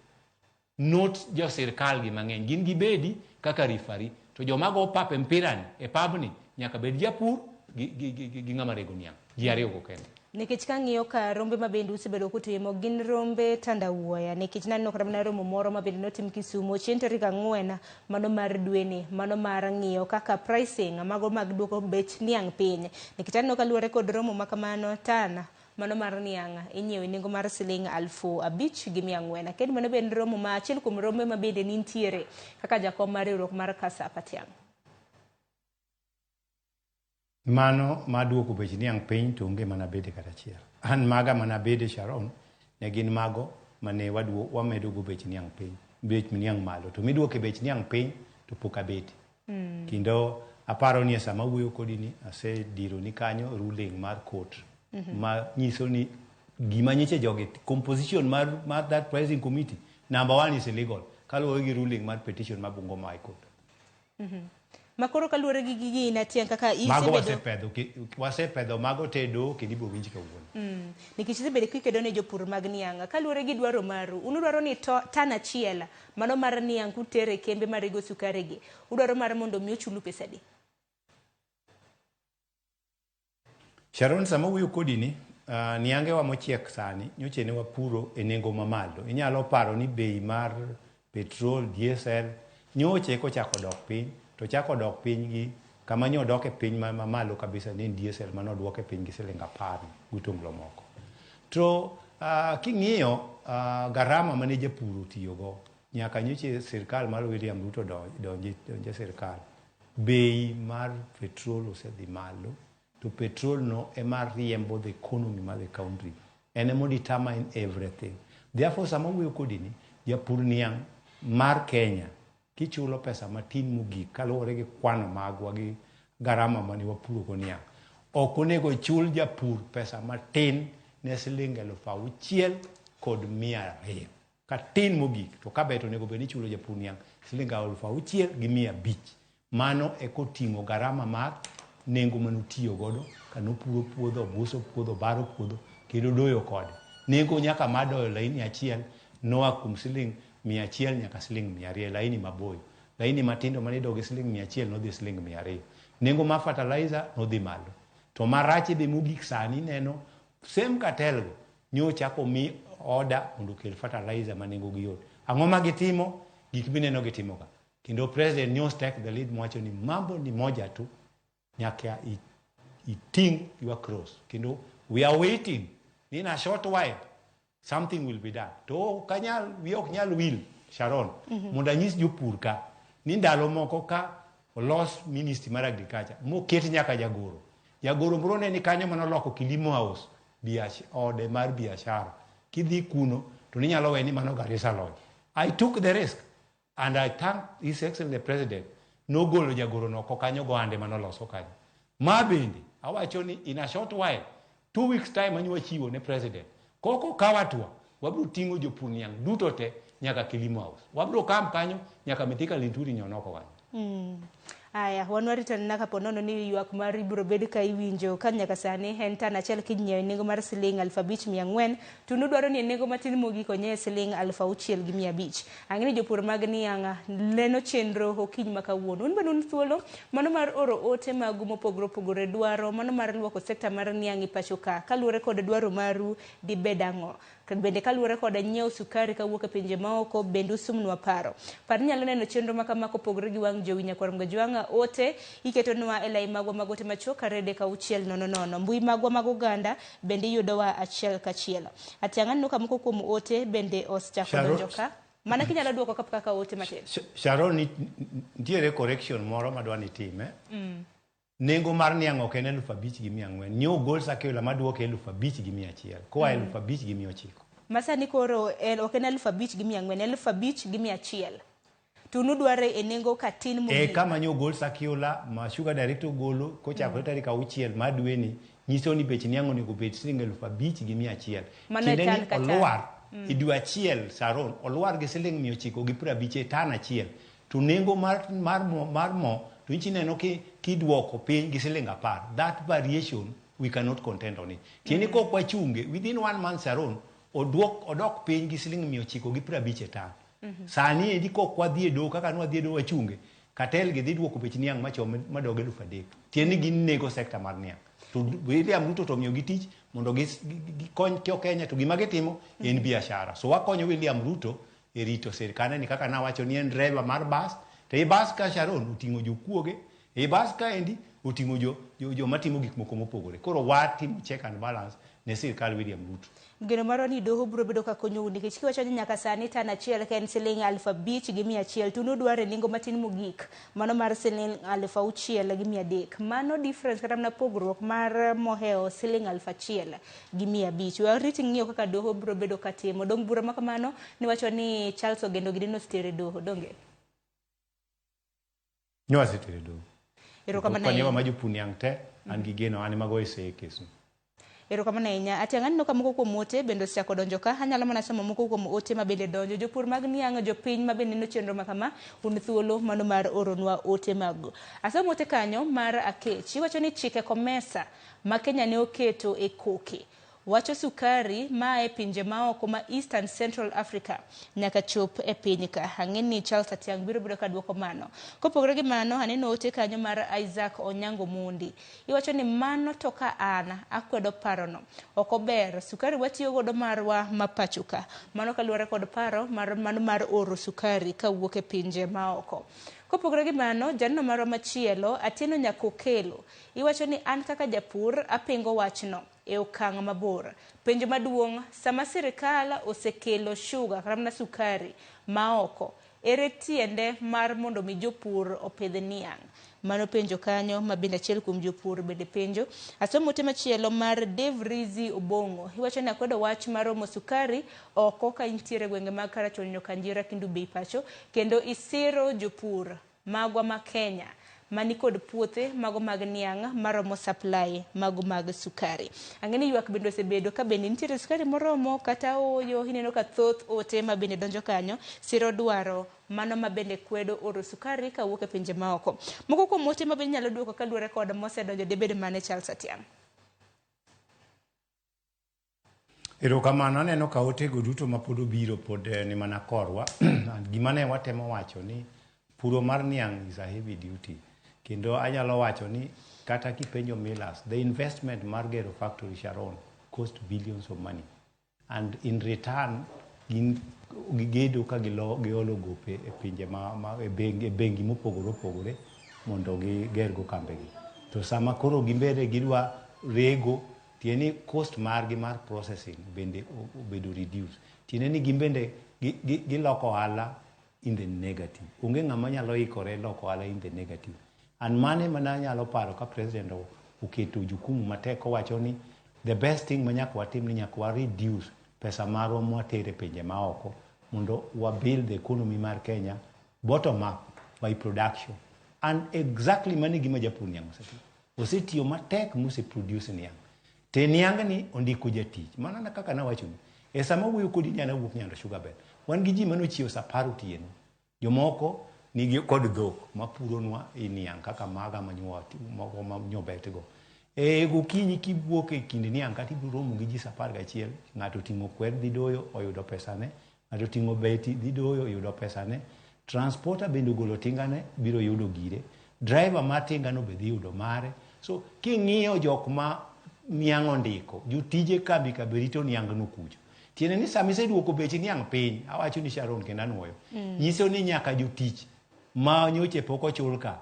Not jo sirkal gi mang'eny. Gin gibedi kaka referee. To joma go pap e mpira ni, e pabni, nyaka bed japur gi ng'ama rego niang'. Ji ariyo go kende. Nikech kang'iyo ka rombe ma bende usebedo kutimo gin rombe tandawuoya, nikech naneno kata mana romo moro ma bende notim Kisumu chieng' tarik 4 mano mar dweni, mano mar ng'iyo kaka pricing mago mag duoko bech niang' piny. Nikech aneno kaluwore kod romo ma kamano tana mano mar niang' inyiewo e nengo mar siling 5,400. Kendo mano bende romo ma achiel kuom rombe ma bende nintiere kaka jakom mar riwruok mar Kasap Atiang'. Mano maduoko bech niang' piny to onge mana bede kata achiel. An maga mana bede Sharon ne gin mago mane wamedo go bech niang' piny, bech niang' malo. To miduoke bech niang' piny to pok abete. Kendo aparo ni e sama awuoyo kodi ni asediro ni kanyo ruling mar court ma nyiso ni gima nyiche jogi composition mar that pricing committee number 1 is illegal kaluwore gi ruling mar petition mar Bungoma High Court. Makoro kaluwore gi gigi Atiang' kaka mago wasepedho mago tedo kendo ibiro winj kawuono. Nikech isebedo kikedo ne jopur mag niang' kaluwore gi dwaro maru, un udwaro ni tan achiel mano mar niang' kutere kembe marego sukari gi, udwaro mar mondo mi ochulu pesa adi? Sharon, sama wuoyo kodi ni niangewa mochiek sani nyocha ne wapuro e nengo mamalo. Inyalo paro ni bei mar petrol, diesel nyocha kochako dok piny, to chako dok piny gi kama nyo dok e piny mamalo kabisa ne en diesel mane oduok e piny gi siling 10 gutonglo moko. To king'iyo garama mane japur otiyogo nyaka nyocha sirkal mar William Ruto donje sirkal, bei mar petrol osedhi malo. To petrol no ema riembo the economy mar the country. En emo determine everything. Therefore, sama wuoyo kodi ni, japur niang' mar Kenya kichulo pesa matin mogik kaluwore gi kwano magwa gi garama mane wapuro go niang', ok onego chul japur pesa matin ne siling 6,200. Katin mogik, to kabet onego bed ni ichulo japur niang' siling 6,500. Mano eko ting'o garama mar nengo manotiyo godo kanopuro puodho, obuso puodho, baro puodho, kendo doyo kode. Nengo nyaka mar doyo laini achiel noa kuom siling 100 nyaka siling 200, laini maboyo. Laini matindo mane idogo gi siling 100 nodhi siling 200. Nengo mar fertilizer nodhi malo. To marache be mogik sani neno same cartel go nyocha komi order mondo okel fertilizer ma nengo gi yot. Ang'o ma gitimo? Gik mineno gitimo ka. Kendo president nyo take the lead mowacho ni mambo ni moja tu, nyaka iting your cross. Kendo we are waiting. In a short while something will be done. To kanyal, wi ok nyal wil, Sharon, mondo anyis jopur ka ni ndalo moko ka olos ministry mar agriculture moket nyaka jagoro. Jagoro bro ne ni kanyo manoloko Kilimo House ode mar biashara. Kidhi kuno to ninyalo we ni mano Garissa Lodge. I took the risk and I thank His Excellency the President nogolo jagoro no oko kanyo go ande manoloso kanyo. Ma bende awacho ni in a short while, 2 weeks time anywa chiwo ne president. Koko kawa tua, wabro ting'o jopur niang' duto te nyaka Kilimo House. Wabro kam kanyo nyaka Mithika Linturi nyonoko kanyo. Aya, wan warito nena kapo nono ni ywak mar ibiro bed ka iwinjo ka nyaka sani en tan achiel kinyiewo e nengo mar siling 5,400 to nudwaro ni e nengo matin mogik onyiewe siling 6,500. Ang'e ni jopur mag niang' neno chenro okinyi ma kawuono. Un bende un thuolo mano mar oro ote magu mopogore opogore dwaro mano mar luoko sekta mar niang' e pacho ka kaluwore kod dwaro maru dibed ang'o. Bende kaluwore kod nyiewo sukari kawuok e pinje maoko bende usumnwa paro. Par ni nyalo neno chenro ma kama kopogore gi wang' jowi nyakwar Mgajwang'a ote iketonwa e lai magwa mag ote machuok 23600. Mbui magwa mag oganda bende iyudowa achiel kachiel. Atiang' aneno ka moko kuom ote bende osechako donjo ka. Mana kinyalo duoko kaka ote matin. Sharon, nitiere correction moro madwa ni time. Nengo mar niang' ok en 5,400. Nyo ogol circular maduoke 5,100. Koa 5,900. Masani koro ok en 5,400, 5,100. To nudware e nengo katin mogik. E kama nyo ogol circular ma Sugar Director ogolo kochakore tarik 6 mar dweni Nyiso ni bech niang' onego bed siling 5100. Mano e Tiende tan ni ka tan. Olwar e dwe achiel Sharon, olwar gi siling 950 e tan achiel. To nengo mar mo to inchi neno ki kiduoko piny gi siling 10. That variation we cannot contend on it. Tiende ni kok wachunge within one month Sharon oduok odok piny gi siling 950 e tan. Sani endi kok wadhi e doho kaka nwadhi e doho wachunge, cartel gi dhi duoko bech niang' machom madog 3000. Tiende ni ginego sector mar niang'. To William Ruto to omiyogi tich mondo gikony jo Kenya to gima gitimo en biashara. So wakonyo William Ruto e rito sirkande ni kaka nawacho ni en driver mar bus to e bus ka Sharon oting'o jokuoge e bus kaendi oting'o joma timo gik moko mopogore. Koro watimo check and balance ne sirkal William Ruto. Geno marwa ni doho biro bedo ka konyou nikech kiwacho ni nyaka sani tan achiel ka en siling 5100 to nudwaro e nengo matin mogik mano mar siling 6300. Mano difference kata mana pogruok mar mohewo siling 1500. Warit ng'iyo kaka doho biro bedo ka timo. Dong bura ma kamano niwacho ni Charles Ogendo gini nosetere e doho donge? Nwasetere doho. Erokamano Konyowa ahinya. ma jopur niang' te an gi geno an ema goyo seyi e kes no. Erokamano ahinya. Atiang' aneno ka moko kuom ote bende osechako donjo ka. Anyalo mana somo moko kuom ote ma bende donjo. Jopur mag niang', jopiny ma bende neno chenro ma kama, un thuolo mano mar oronwa ote mago. Asomo ote kanyo mar Akech. Iwacho ni chike COMESA ma Kenya ne oketo e koke. Wacho sukari maa e pinje maoko ma East and Central Africa nyaka chop e piny ka. Ang'e ni Charles Atiang' biro bedo ka duoko mano. Kopogore gi mano, aneno ote kanyo mar Isaac Onyango Mundi. Iwacho ni mano to ka an akwedo parono. Ok ober, sukari watiyo godo marwa ma pacho ka. Mano kaluwore kod paro mar mano mar oro sukari kawuok e pinje maoko. Kopogore gi mano, janeno marwa machielo, Atieno Nyakokelo, iwacho ni an kaka japur apingo wachno e okang' mabor. Penjo maduong', sama sirikal osekelo sugar kata mana sukari maoko, ere tiende mar mondo mi jopur opidh niang'? Mano penjo kanyo ma bende achiel kuom jopur bende penjo. Asomo ote machielo mar Dave Rizzi Obong'o. Iwacho ni akwedo wach mar omo sukari oko ka intiere gwenge mag Karachuonyo, Kanjira, Kendu Bay pacho kendo isiro jopur magwa ma Kenya mani kod puothe mago mag niang' maromo supply mago mag sukari. Ang'e ni ywak bende osebedo ka bende nitiere sukari moromo kata ooyo. Ineno ka thoth ote ma bende donjo kanyo siro dwaro mano ma bende kwedo oro sukari kawuok e pinje maoko. Moko kuom ote ma bende inyalo duoko kaluwore kod mosedonjo debed mane Charles Atiang'? Erokamano, aneno ka otego duto ma pod obiro pod ni mana korwa. Gima ne watemo wacho ni puro mar niang' is a heavy duty. Kendo anyalo wacho ni kata kipenjo millers, the investment mar gero factory Sharon cost billions of money. And in return, gin gigedo ka giolo gope e pinje ma e bengi mopogore opogore mondo gigergo kambegi. To sama koro gimbele gidwa rego, tiende ni cost margi mar processing bende obedo reduced. Tiende ni gin bende giloko ohala in the negative. Onge ng'ama nyalo ikore loko ohala in the negative. And mano ema nanyalo paro ka president oketo jukumu matek kowacho ni the best thing ma nyaka watim ni nyaka wa reduce pesa marwa mwatere e pinje maoko mondo wa build the economy mar Kenya bottom up by production. And exactly mano e gima japur niang' osetimo. Osetiyo matek mose produce niang'. Te niang'ni ondiko jatich. Mana kaka nawachoni. E sama awuoyo kodi ni an awuok Nyando Sugar Belt. Wan gi ji manochiewo sa 10 otieno. Jomoko nigi kod dhok mapuronwa i niang' kaka maga moko ma nyobetgo. E gokinyi kiwuok e kind niang' kata ibiro romo gi ji sa 11, ng'ato oting'o kwer dhi doyo oyudo pesane, ng'ato oting'o beti dhi doyo oyudo pesane, transporter bende ogolo tingane biro yudo gire, driver mar tingano be dhi yudo mare. So king'iyo jok ma niang' ondiko, jotije kambi ka be rito niang'no kucho. Tiende ni sama iseduoko bech niang' piny, awacho ni Sharon kendo anuoyo, nyiso ni nyaka jotich ma nyocha pok ochul ka,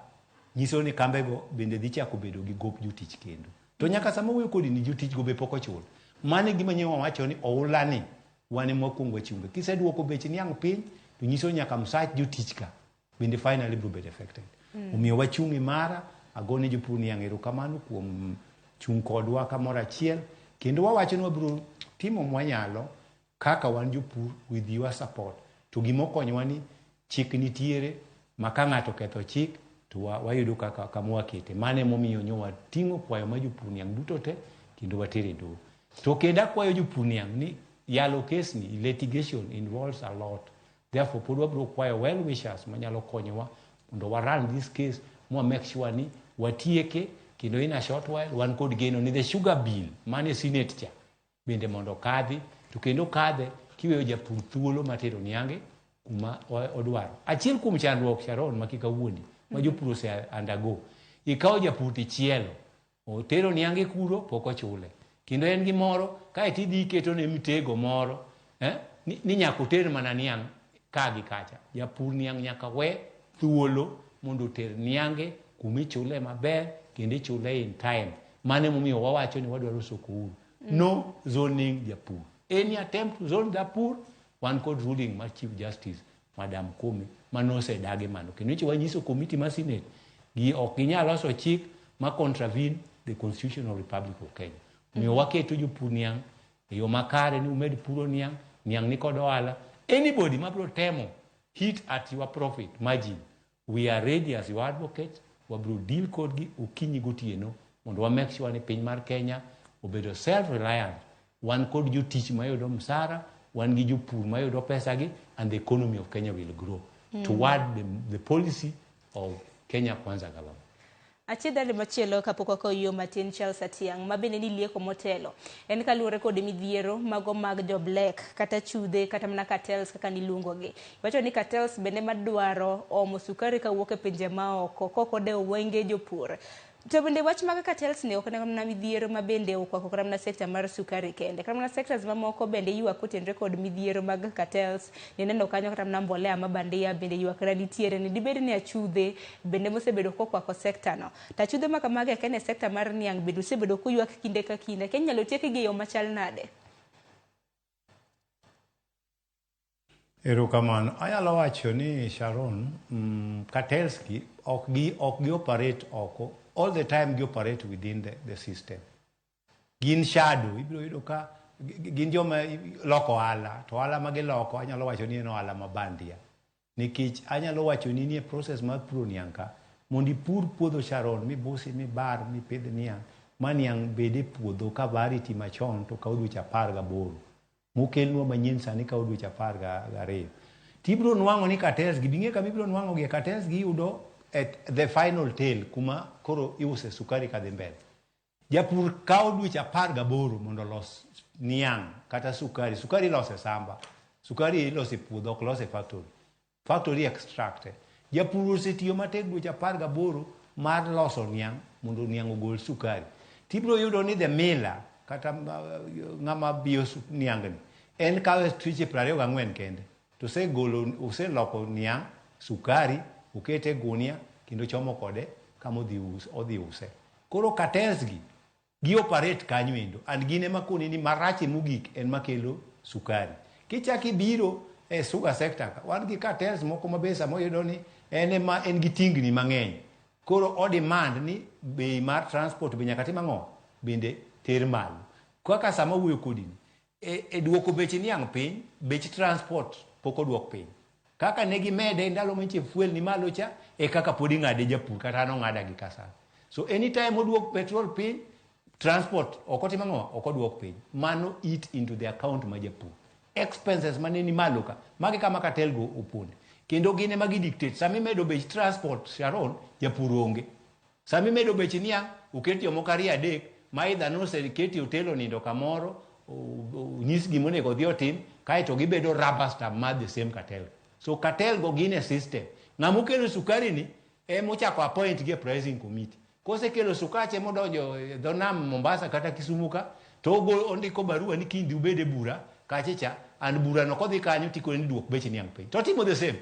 nyiso ni kambego bende dhi chako bedo gi gop jotich kendo. To nyaka sama wuoyo kodi ni jotich go be pok ochul. Mano e gima nyo wawacho ni oula ni wan ema wakwongo wachunge. Kiseduoko bech niang' piny, to nyiso nyaka msach jotich ka bende finally biro bedo affected. Omiyo wachung' imara, agone jopur niang' erokamano kuom chung' kodwa kamoro achiel, kendo wawacho ni wabiro timo mwanyalo kaka wan jopur with your support. To gima okonyowa ni chik nitiere ma ka ng'ato oketho chik to wayudo kaka kama wakete. Mano emomiyo nyo wating'o kwayo mar jopur niang' duto te. kendo watere e doho. To kendo akwayo jopur niang' ni yalo kes ni litigation involves a lot. Therefore pod wabiro kwayo well wishers manyalo konyowa mondo wa run this case mwa make sure ni watieke kendo in a short while wan kod geno ni the sugar bill mane senate cha bende mondo okadhi to kendo okadhe kiweyo japur thuolo mar tero niange kuma odwaro. Achiel kuom chandruok Sharon ma kik awuondi ma jopur ose undergo, ikawo japur tichielo, otero niange kuro pok ochule. Kendo en gi moro kaeto idhi iketone mtego moro ni nyaka oter mana niang' ka gi kacha. Japur niang' nyaka we thuolo mondo oter niange kuma ichule maber kendo ichule in time. Mano emomiyo wawacho ni wadwaro soko huru. No zoning japur. Any attempt to zone japur, wan kod ruling mar Chief Justice Madam Koome manosedagi mano. Kendo nyocha wanyiso committee mar Senate gi ok ginyal loso chik ma contravene the Constitution of Republic of Kenya. Omiyo waketo jopur niang' e yo makare ni umed puro niang', niang' ni kod ohala. Anybody mabiro temo hit at your profit margin, we are ready as your advocates, wabiro deal kodgi okinyi gotieno mondo wa make sure ni piny mar Kenya obedo self-reliant. Wan kod jotich mayudo msara, wan gi jopur mayudo pesagi, and the economy of Kenya will grow toward the policy of Kenya Kwanza government. Achiedh machielo kapok wakawo yo matin Charles Atiang' ma bende nilieko motelo en kaluwore kod midhiero mago mag jo black kata chudhe kata mana cartels kaka niluongogi. Iwacho ni cartels bende madwaro omo sukari kawuok e pinje maoko kok odewo wenge jopur. To bende wach mag cartels ni ok en mana midhiero ma bende okwako kata mana sekta mar sukari kende. Kata mana sectors mamoko bende ywak kotenore kod midhiero mag cartels. Nineno kanyo kata mana mbolea ma bandia bende ywak nitiere ni dibed ni achudhe bende mosebedo kokwako sekta no. To achudhe ma kamagi akia ni e sekta mar niang' bende osebedo koywak kinde ka kinde. Akia inyalo tiekgi e yo machal nade? Erokamano. Anyalo wacho ni Sharon, cartels gi ok gi operate oko. All the time gi operate within the system. Gin shadow, ibiro yudo ka gin joma loko ohala, to ohala ma giloko anyalo wacho ni en ohala ma bandia. Nikech anyalo wacho ni nie process mar puro niang' ka, mondo ipur puodho Sharon, mibusi, mibar, mipidh niang', ma niang' bed e puodho ka variety machon to kawo dweche 18. Mokelnwa manyien sani kawo dweche 12. Tibiro nwang'o ni cartels gi, bing'e kama ibiro nwang'o gi, cartels gi yudo at the final tail kuma koro iuse sukari kadhi mbele. Japur kawo dweche 18 mondo olos niang' kata sukari. Sukari ilose samba. Sukari ilose puodho, ok lose factory. Factory extract. Japur osetiyo matek dweche 18 mar loso niang' mondo niang' ogol sukari. Tibiro yudo ni the miller kata ng'ama biyo niang'ni en kawe seche 24 kende. To osegolo, oseloko niang' sukari, okete e gunia kendo chomo kode kama odhi use. Koro cartels gi operate kanyo endo and gin ema koni ni marache mogik en makelo sukari. Kichak ibiro e sugar sector ka, wan gi cartels moko ma be sama iyudo ni en ema en gi tingni mang'eny. Koro o demand ni bei mar transport be nyaka tim ang'o? Bende ter malo. Kaka sama wuoyo kodi ni, e duoko bech niang' piny, bech transport pok oduok piny. Kaka ne gimede ndalo mantie fuel ni malo cha, e kaka pod ing'ade japur kata an ong'ada gi kasana. So anytime oduok petrol piny, transport ok otim ang'o? Ok oduok piny. Mano eat into the account ma japur. Expenses mane ni malo ka, magi kama cartel go oponde. Kendo gin ema gi dictate. Sama imedo bech transport, Sharon, japur onge. Sama imedo bech niang', oket jomoko ariyo adek, ma either noseketi e hotel onindo kamoro, onyis gima onego odhi otim, kaeto gibedo rubber stamp mar the same cartel. So cartel go gin e system. Ng'ama okelo sukari ni, ema ochako appoint gi e pricing committee. Kosekelo sukache modonjo e dho nam Mombasa kata Kisumu ka, to ondiko barua ni kiny dhi ubed e bura kache cha, and bura no kodhi kanyo tikone ni duok bech niang' piny. To otimo the same.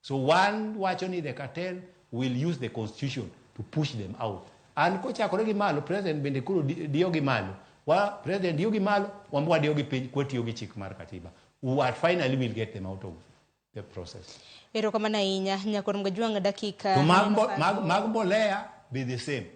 So one wacho ni the cartel will use the constitution to push them out. And kochakore gi malo, president bende koro diyo gi malo. Wa president diyo gi malo, wan be wadiyo gi piny kwatiyo gi chik mar katiba. We are finally will get them out of the process. Erokamano ahinya, Nyakor Mgajwang' dakika To mag mbolea be the same.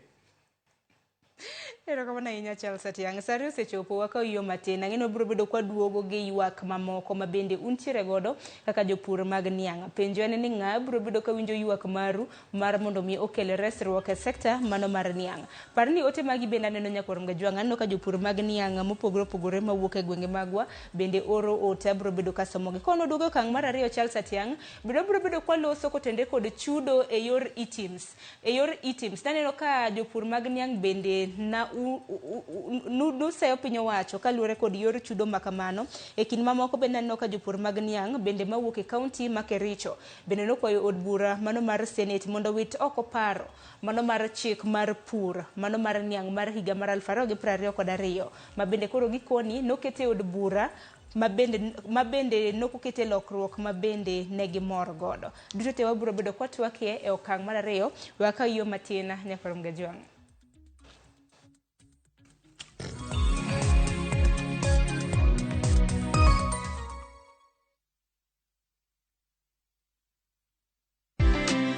Erokamano ahinya Charles Atiang'. Sani osechopo wakaw yo matin. Ang'e ni wabiro bedo kwaduogo gi ywak mamoko ma bende untiere godo kaka jopur mag niang'. Penjo en ni ng'a biro bedo kawinjo ywak maru mar mondo mi okel resruok e sekta mano mar niang'. Par ni ote magi bende aneno nyakwar Mgajwang'. Aneno ka jopur mag niang' mopogore opogore mawuok e gwenge magwa bende oro ote abiro bedo kasomogi. Kono duogo e okang' mar ariyo Charles Atiang', bende wabiro bedo kwaloso kotenore kod chudo e yor eTIMS. E yor eTIMS naneno ka jopur mag niang' bende na nuseyo piny owacho kaluwore kod yor chudo ma kamano. E kind mamoko bende naneno ka jopur mag niang' bende mawuok e kaunti ma Kericho bende nokwayo od bura mano mar Senate mondo owit oko paro mano mar chik mar pur mano mar niang' mar higa mar 2022 ma bende koro gikoni nokete od bura ma bende nokokete lokruok ma bende ne gimor godo. Duto te wabiro bedo kwatwakie e okang' mar ariyo wakaw yo matin nyakwar Mgajwang'.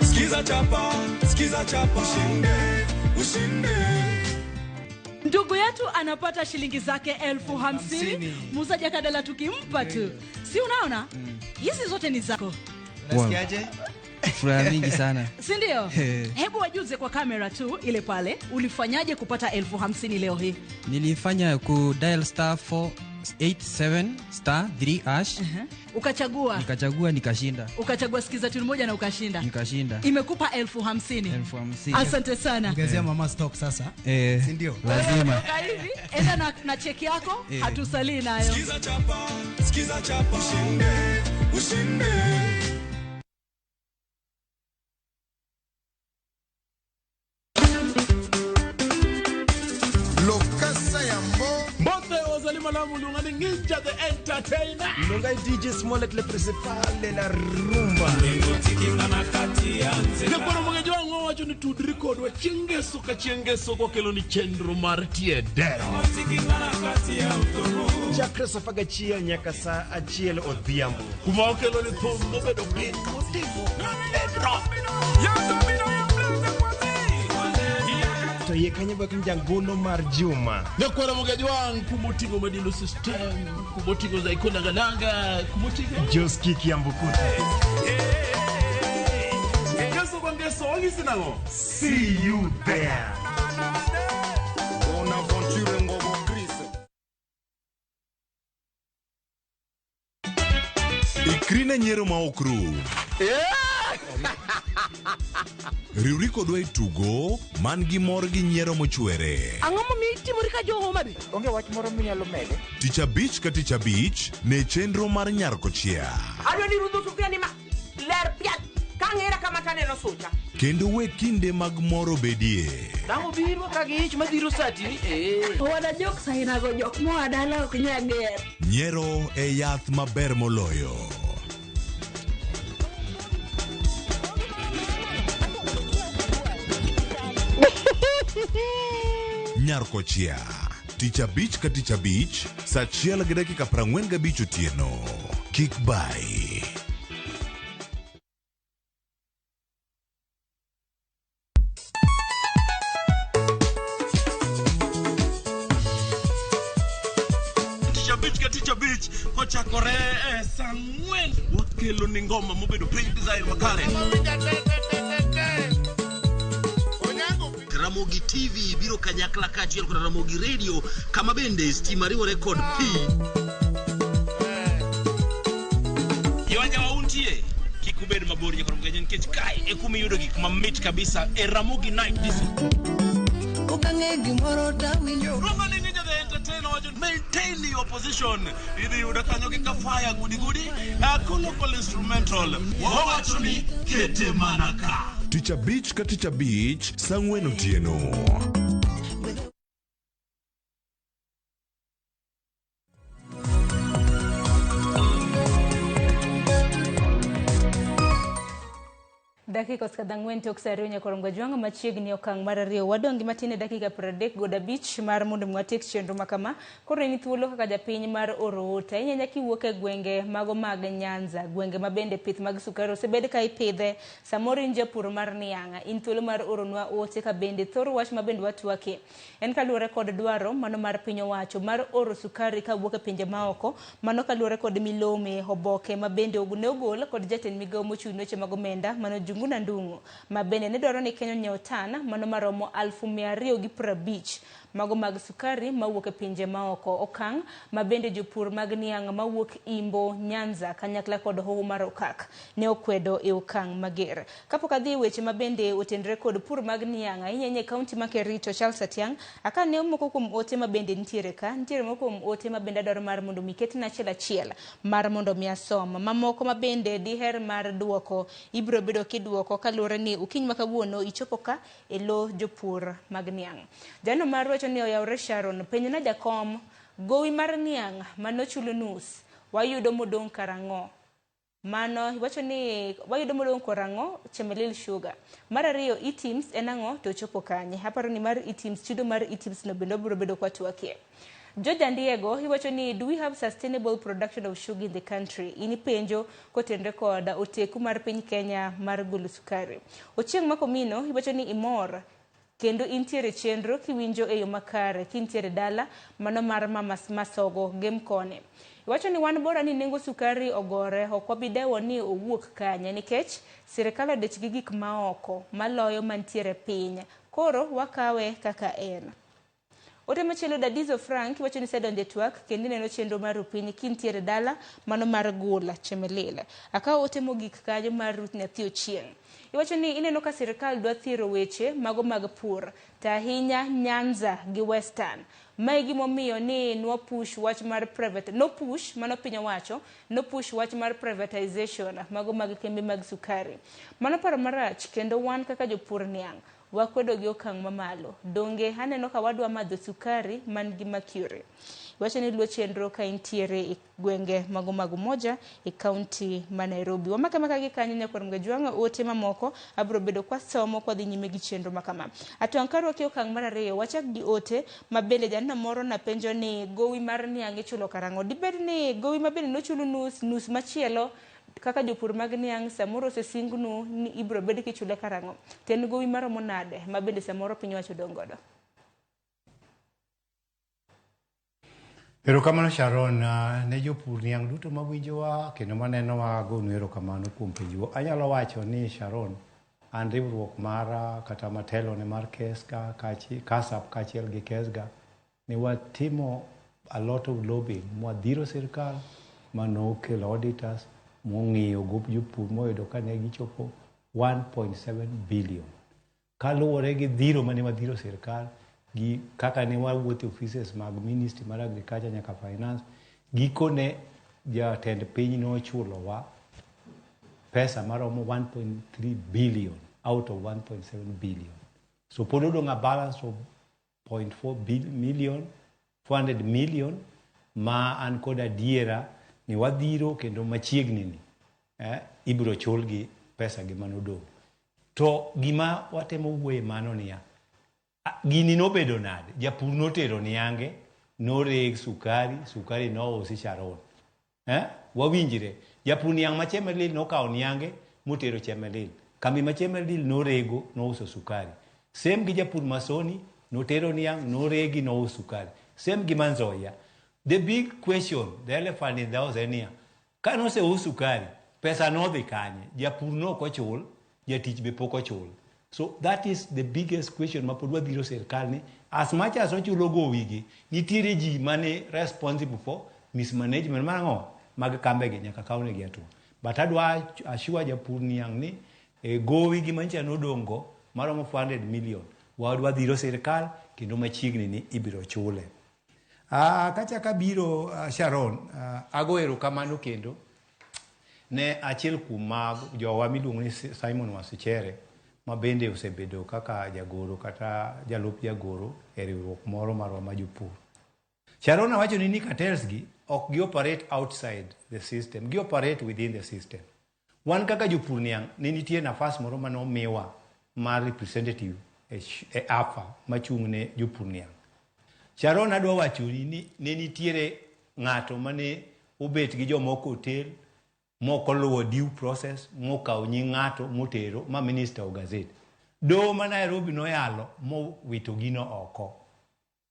Skiza chapa, skiza chapa, ushinde, ushinde. Ndugu yetu anapata shilingi zake 50,000. Muuzaji akadala tukimpa tu, si unaona hizi zote ni zako? Unasikiaje? Furaha mingi sana. Si ndio? Hebu wajuze kwa kamera tu ile pale, ulifanyaje kupata 50,000 leo hii? Nilifanya ku dial star 487 star 3 hash. Ukachagua? Nikachagua, nikashinda. Ukachagua sikiza tune moja na ukashinda? Nikashinda. Imekupa 50,000. 50,000. Asante sana. Ongezea mama stock sasa. Eh, Si ndio? Lazima. Toka hivi enda na cheki yako. Eh. Hatusalii nayo. Skiza chapa, skiza chapa, ushinde, ushinde. Lokasa yambo. Mbote ozali malamu lungani Ninja the Entertainer. Longai DJ Smollett, le principal de la rumba. Nyakwaro Mgajwang' wacho ni tudri kodwa chieng' ngeso ka chieng' ngeso kokelo ni chenro mar tie dero. Chakre saa 11 nyaka saa 1 odhiambo. Kuma okelo ni thum mobedo piny motimo bedrock. To iye kanyo bak jangolo mar juma. Nyakwaro Mgajwang' kumoting'o Madilu System, kumoting'o Zaiko Langalanga, kumoting'o Joski Kiambukuta. Ngeso ka ngeso wang'isi nang'o? See you there. Bonaventure Ngobo Chris. Ikri ne nyiero ma ok rum. Riwri kodwa e tugo man gi mor gi nyiero mochwere. Ang'o momiyo itimori ka jo Homa Bay? Onge wach moro minyalo mede? Tich abich ka tich abich ne chenro mar nyar kochia. Adwa ni rudho sufuria ni ma ler piat kang'era kama taneno sucha. Kendo we kinde mag mor obedie. Dang' obiro ka gi ich madhiro satini ee. Owada jok sainago jok moa dala ok nyal ger. Nyiero e yath maber moloyo. Nyar kochia. Tich abich ka tich abich, saa 1:45 otieno. Kik bai. Tich abich ka tich abich kochakore e saa 4 wakelo ni ngoma mobedo piny design makare. Ramogi TV biro kanyakla kaachiel kod Ramogi Radio kama bende stima riwore kod pi. Jowajawa untie kik ubed mabor nyakoro Mgajwang' nikech kae e kuma iyudo gik mamit kabisa e Ramogi Night Disco. Okang'e gimoro tawinjo. Rumba ni Ninja the Entertainer wacho maintain your position. Idhi yudo kanyo gi kafaya gudi gudi, local instrumental. Wawacho ni kete mana ka. Tich abich ka tich abich, saa 4 otieno. Dakika osekadho 4 tok sa 2 nyaka orongo jwang'o machiegni okang' mar 2. Wadong' gi matin e dakika 35 mar mondo mi watiek chenro ma kama. Koro in thuolo kaka japiny mar oro ote. Ahinya ahinya kiwuok e gwenge mago mag Nyanza, gwenge ma bende pith mag sukari osebed ka ipidhe. Samoro in japur mar niang', in thuolo mar oronwa ote ka bende thor wach ma bende watwakie. En kaluwore kod dwaro mano mar piny owacho mar oro sukari kawuok e pinje maoko. Mano kaluwore kod milome oboke ma bende ne ogol kod jatend migawo mochung' ne weche mag omenda mano Njuguna Ndung'u ma bende ne dwaro ni Kenya onyiew tan mano maromo 250,000 mago mag sukari mawuok e pinje maoko. Okang' ma bende jopur mag niang' mawuok Imbo, Nyanza kanyakla kod Hoho mar Okak ne okwedo e okang' mager. Kapok adhi e weche ma bende otenre kod pur mag niang' ahinya ahinya e kaunti ma Kericho, Charles Atiang', akane moko kuom ote ma bende nitiere ka, nitiere moko kuom ote ma bende adwaro mar mondo mi ketna achiel achiel mar mondo mi asom. Mamoko ma bende diher mar duoko ibiro bedo kiduoko kaluwore ni okinyi ma kawuono ichopo ka e lo jopur mag niang'. Jano mar wacho ni oyawre Sharon, penjna jakom, gowi mar niang' manochul nus, wayudo modong' karang'o? Mano iwacho ni wayudo modong' karang'o Chemelil Sugar. Mar ariyo, eTIMS en ang'o to ochopo kanye? Aparo ni mar eTIMS, chudo mar eTIMS no bende wabiro bedo kwatwakie. George Andiego iwacho ni do we have sustainable production of sugar in the country? In ipenjo kotenre kod oteku mar piny Kenya mar golo sukari. Ochieng' Makomino iwacho ni imor kendo intiere chenro kiwinjo e yo makare kintiere dala mano mar mama Masogo Gem koni. Iwacho ni wan bora ni nengo sukari ogore ok wabi dewo ni owuok kanye nikech sirikal odich gi gik maoko maloyo mantiere piny. Koro wakawe kaka en. Ote machielo Dadizo Frank iwacho ni isedonjo e twak kendo ineno chenro mar Rupiny kintiere dala mano mar Gula Chemelil. Akawo ote mogik kanyo mar Ruth Nyathi Ochieng'. Iwacho ni ineno ka sirikal dwa thiero weche mago mag pur to ahinya Nyanza gi Western. Mae gimomiyo ni nwa push wach mar private, no push mano piny owacho, no push wach mar privatization mago mag kembe mag sukari. Mano paro marach kendo wan kaka jopur niang' wakwedo gi okang' mamalo. Donge aneno ka wadwa madho sukari man gi mercury. Iwacho ni luo chenro ka intiere e gwenge mago mag Umoja e kaunti ma Nairobi. Wamake maka gi kanyo nyakwar Mgajwang'a ote mamoko abiro bedo kwasomo kwadhi nyime gi chenro makama. Atwang' karwaki okang' mar ariyo wachak gi ote ma bende janeno moro napenjo ni gowi mar niang' ichulo karang'o. Dibed ni gowi ma bende nochulu nus, nus machielo kaka jopur mag niang' samoro osesingnu ni ibiro bed kichule karang'o. To en gowi maromo nade ma bende samoro piny owacho odong' godo? Erokamano Sharon, ne jopur niang' duto mawinjowa kendo manenowa agonu erokamano kuom penjo. Anyalo wacho ni Sharon, an riwruok mara kata matelone mar KESGA, KASAP kaachiel gi KESGA, ne watimo a lot of lobbying mwadhiro sirikal manokelo auditors mong'iyo gop jopur moyudo ka ne gichopo 1.7 billion. Kaluwore gi dhiro mane wadhiro sirikal gi kaka ne wawuotho e offices mag ministry mar agriculture nyaka finance, gikone jatend piny nochulowa pesa maromo 1.3 billion out of 1.7 billion. So pod odong' a balance of 0.4 million, 400 million ma an kod adiera ni wadhiro kendo machiegni ni ibiro chulgi pesa gi manodong'. To gima watemo wuoye mano niya, gini nobedo nade? Japur notero niange, noreg sukari, sukari nousi Sharon. Wawinjre. Japur niang' ma Chemelil nokawo niange motero Chemelil. Kambi ma Chemelil norego nouso sukari. Same gi japur ma Soni notero niang' noregi nouso sukari. Same gi ma Nzoia. The big question, the elephant in the house en niya, ka noseus sukari, pesa nodhi kanye? Japur nok ochul, jatich be pok ochul. So that is the biggest question ma pod wadhiro sirkal ni as much as ochulo gowi gi, nitiere ji mane responsible for mismanagement mar ang'o mag kambe gi nyaka kawnegi hatua. But adwa assure japur niang' ni gowi gi manyicha nodong' go maromo 400 million wadhiro sirkal kendo machiegni ni ibiro chule. Kachako abiro Sharon, ago erokamano kendo ne achiel kuom mag jowa miluongo ni Simon Wasichere ma bende osebedo kaka jagoro kata jalup jagoro e riwruok moro marwa ma jopur. Sharon awacho ni cartels gi ok gi operate outside the system, gi operate within the system. Wan kaka jopur niang' ne nitie nafas moro mane omiwa mar representative e AFA machung' ne jopur niang'. Sharon, adwa wachoni ni ne nitiere ng'ato mane obet gi jomoko hotel mok oluwo due process, mokawo nying ng'ato motero ma minister o gazette. Doho ma Nairobi noyalo mowito gino oko.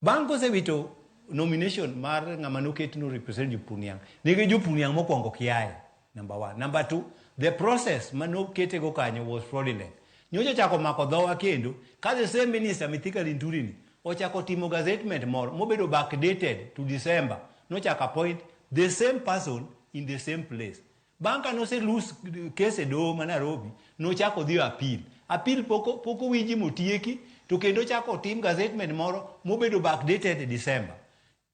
Bang' kosewito nomination mar ng'ama noket no represent jopur niang', nigi jopur niang' mokwongo kiaye, number one. Number two, the process manoketego kanyo was fraudulent. Nyocha ochako mako dhowa kendo ka the same minister Mithika Linturi ni ochako timo gazettement moro mobedo backdated to December, nochako appoint the same person in the same place. Bang' ka nose lose case e doho ma Nairobi, nochako odhi appeal. Appeal pok owinji motieki, to kendo ochako otim gazettement moro mobedo backdated e December.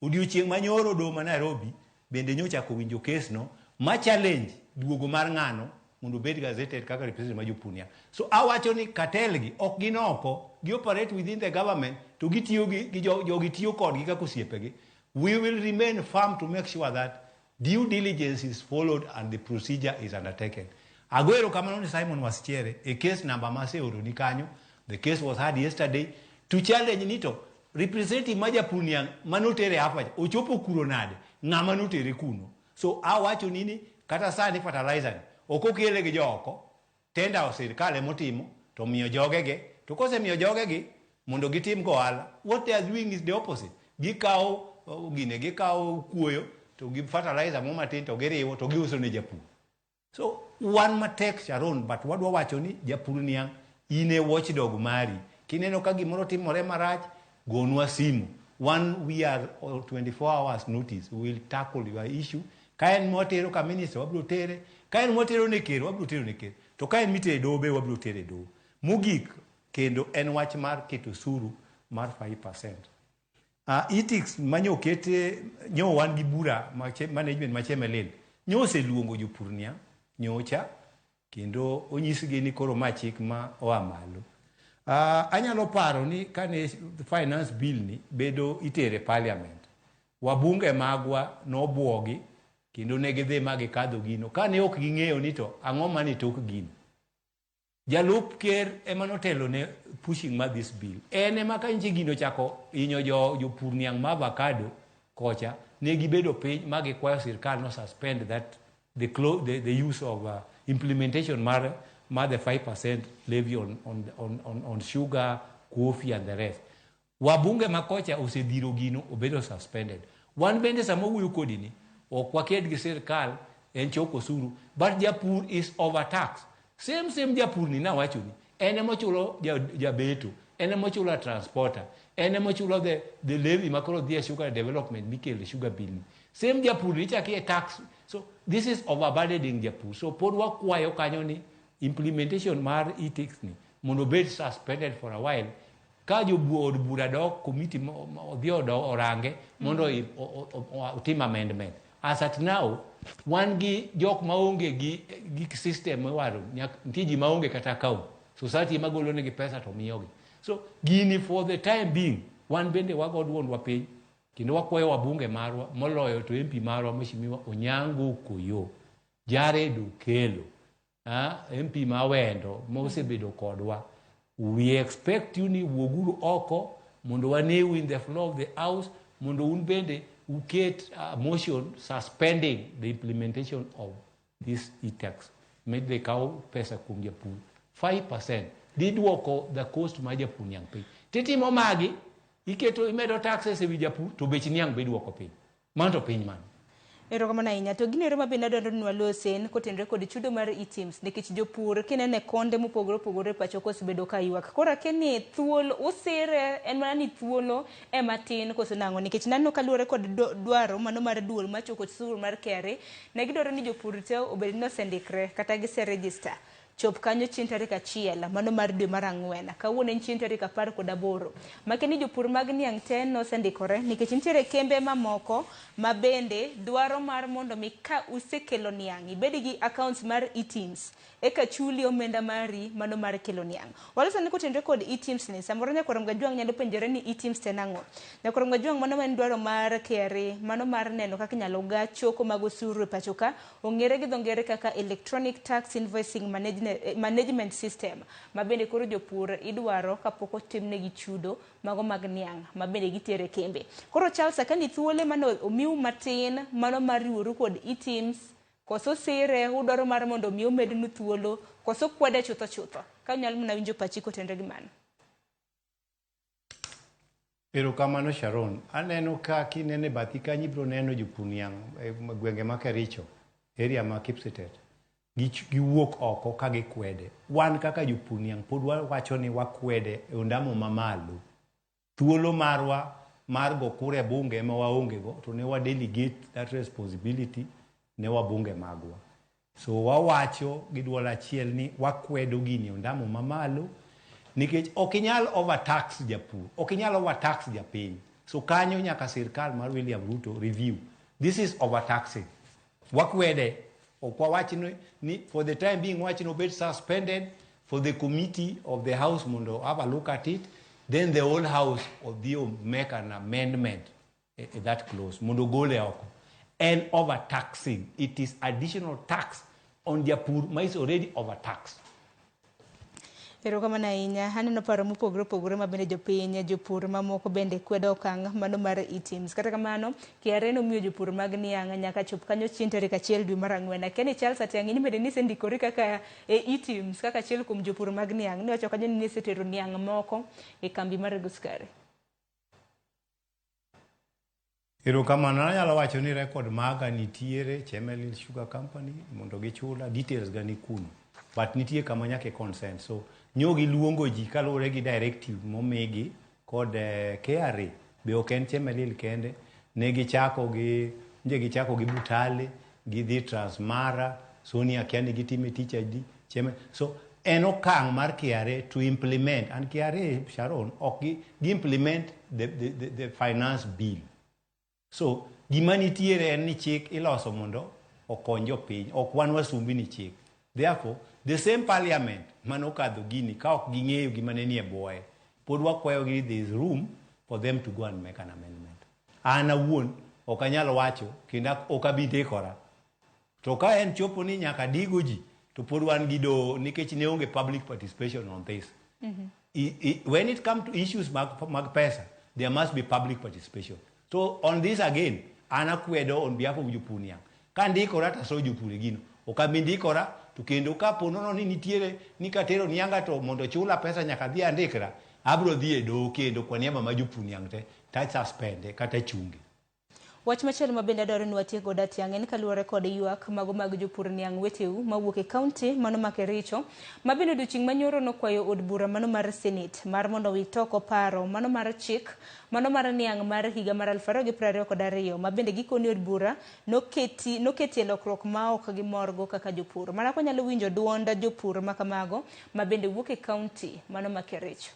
Odiochieng' manyoro doho ma Nairobi bende nyochako winjo case no ma challenge duogo mar ng'ano mondo obed gazetted kaka representative mar jopur niang'. So awacho ni cartel gi ok gin oko, gi operate within the government to gitiyo gi jogi tiyo kodgi kaka osiepegi. We will remain firm to make sure that due diligence is followed and the procedure is undertaken. Ago erokamano ni Simon Wasichiere e case number maseoroni kanyo. The case was heard yesterday to challenge ni to representative ma japur niang' manotere AFA cha ochopo kuro nade, ng'ama notere kuno. So awacho ni kata sani fertilizer ni ok okele gi jooko, tender sirkal emotimo to miyo jogege, to kosemiyo jogegi mondo gitim go ohala, what they are doing is the opposite. Gikawo gine, gikawo kuoyo to gi fertilizer mo matin to giriwo to giuso ne japur. So wan matek, Sharon, but wadwa wacho ni japur niang' in e watchdog mari. Kineno ka gimoro timore marach, gonwa simu. One, we are on 24 hours notice. We will tackle your issue. Ka en mwatero ka minister, wabiro tere. Ka en mwatero ne ker, wabiro tero ne ker. To ka en mitere e doho be wabiro tere e doho. Mogik, kendo en wach mar keto osuru mar 5%. E-tax manyo okete, nyo wan gi bura management ma Chemelil nyo oseluongo jopur niang' nyocha kendo onyisgi ni koro ma chik ma oa malo. Anyalo paro ni kane finance bill ni bedo itere parliament, wabunge magwa nobuogi kendo ne gidhi ma gikadho gino kane ok ging'eyo ni to ang'o mane tok gino. Jalup ker ema notelo ne pushing mar this bill. En ema ka nyiche gino ochako hinyo jopur niang' ma avocado kocha, ne gibedo piny ma gikwayo sirkal no suspend that the use of implementation mar the 5% levy on sugar, coffee and the rest. Wabunge ma kocha osedhiro gino obedo suspended. Wan bende sama wuoyo kodi ni ok waked gi sirkal en choko osuru, but japur is overtaxed. Same japur ni nawacho ni en emochulo jabeto, en emochulo transporter, en emochulo the levy makoro dhi e sugar development mikelo e sugar bill ni. Same japur ni ichako iye tax. So this is overburdening japur. So pod wakwayo kanyo ni implementation mar e-tax ni mondo obed suspended for a while ka od bura dok committee odhi orange mondo otim amendment. As at now, wan gi jok maonge gi system miwaro, nitie ji maonge kata account. Society ema golo negi pesa to miyogi. So gini for the time being, wan bende wago duondwa piny kendo wakwayo wabunge marwa moloyo to MP marwa Mheshimiwa Onyango Koyo, Jared Okello, MP ma Awendo mosebedo kodwa. We expect you ni wuoguru oko mondo waneu in the floor of the house mondo un bende uket motion suspending the implementation of this e-tax. Medde kaw pesa kuom japur 5% dhi duoko the cost mar japur niang' piny. Titimo magi, iketo imedo taxes ewi japur to bech niang' be iduoko piny. Mano to piny mane? Erokamano ahinya. To gino ero ma bende adwaro ni walosen kotenore kod chudo mar eTIMS nikech jopur kinene konde mopogore opogore e pacho ka osebedo ka ywak. Koro akia ni thuolo usire en mana ni thuolo ema tin koso nang'o, nikech naneno kaluwore kod dwaro mano mar duol machoko osuru mar KRA, ne gidwaro ni jopur te obed ni osendikre kata gise register chop kanyo chieng' tarik 1 mano mar dwe mar 4. Kawuono en chieng' tarik 18. Makia ni jopur mag niang' te nosendikore nikech nitiere kembe mamoko ma bende dwaro mar mondo mi ka usekelo niang' ibed gi accounts mar eTIMS. eka chuli omenda mari mano mar kelo niang'. Waloso ni kotenore kod eTIMS ni, samoro Nyakwar Mgajwang' nyalo penjore ni eTIMS to en ang'o? Nyakwar Mgajwang' mano en dwaro mar KRA, mano mar neno kaka inyalo ga choko mag osuru e pacho ka, ong'ere gi dho ngere kaka Electronic Tax Invoicing Management System, ma bende koro jopur idwaro kapok otimnegi chudo mago mag niang' ma bende gitere kembe. Koro Charles, akani thuole mano omiu matin mano mar riworu kod eTIMS, koso sire udwaro mar mondo mi omednu thuolo, koso kwede chutho chutho. Ka unyalo mana winjo pachi kotenore gi mano. Erokamano Sharon. Aneno ka kineno e bathi kanyo ibiro neno jopur niang' e gwenge ma Kericho, area ma Kipsitet. Giwuok oko ka gikwede. Wan kaka jopur niang' pod wawacho ni wakwede e ondamo mamalo. Thuolo marwa mar go kura e bunge ema waonge go, to ne wa delegate that responsibility ne wabunge magwa. So wawacho gi duol achiel ni wakwedo gini e ondamo mamalo nikech ok inyal overtax japur, ok inyal overtax japiny. So kanyo nyaka sirkal mar William Ruto review. This is overtaxing. Wakwede, ok wawach ni for the time being wach ni obed suspended for the committee of the house mondo have a look at it, then the whole house odhi make an amendment e that clause mondo gole oko. En overtaxing. It is additional tax on japur ma is already overtaxed. Erokamano ahinya. Aneno paro mopogore opogore ma bende jopiny, jopur mamoko bende kwedo okang' mano mar eTIMS. Kata kamano, KRA nomiyo jopur mag niang' nyaka chop kanyo chieng' tarik 1 dwe mar 4. Akia ni Charles Atiang' in bende nisendikori kaka e eTIMS kaka achiel kuom jopur mag niang'. Niwacho kanyo ni nisetero niang' moko e kambi mar rego sukari. Erokamano, anyalo wacho ni record maga nitiere Chemelil Sugar Company mondo gichula details ga ni kuno. But nitie kama nyaka i consent. So nyo giluongo ji kaluwore gi directive momigi kod KRA be ok en Chemelil kende. Ne gichako gi nje gichako gi Butale, gidhi Transmara, Sony akia ni gitime tich adi. So en okang' mar KRA to implement, and KRA Sharon ok gi implement the finance bill. So gima nitiere en ni chik iloso mondo okony jopiny, ok wan wasumbini chik. Therefore, the same parliament manokadho gini ka ok ging'eyo gima ne nie bwoye, pod wakwayogi there is room for them to go and make an amendment. An awuon ok anyal wacho kendo ok abi ndikora. To ka en chopo ni nyaka digo ji, to pod wan gi doho nikech ne onge public participation on this. When it comes to issues mag pesa, there must be public participation. So on this again, an akwedo on behalf of jopur niang'. Ka ndikora to asoyo jopur e gino. Ok abi ndikora to kendo kapo nono ni nitiere ni katero nianga to mondo chula pesa nyaka adhi andikra, abro dhi e doho kendo kwa niaba ma jopur niang' te ta suspende kata chunge. Wach machielo ma bende adwaro ni watiek godo Atiang' en kaluwore kod ywak mago mag jopur niang' weteu mawuok e kaunti mano ma Kericho ma bende odiochieng' manyoro nokwayo od bura mano mar Senate mar mondo owit oko paro mano mar chik mano mar niang' mar higa mar 2022 ma bende gikoni od bura noketie lokruok ma ok gimorgo kaka jopur. Mana kwanyalo winjo duond jopur makamago ma bende wuok e kaunti mano ma Kericho.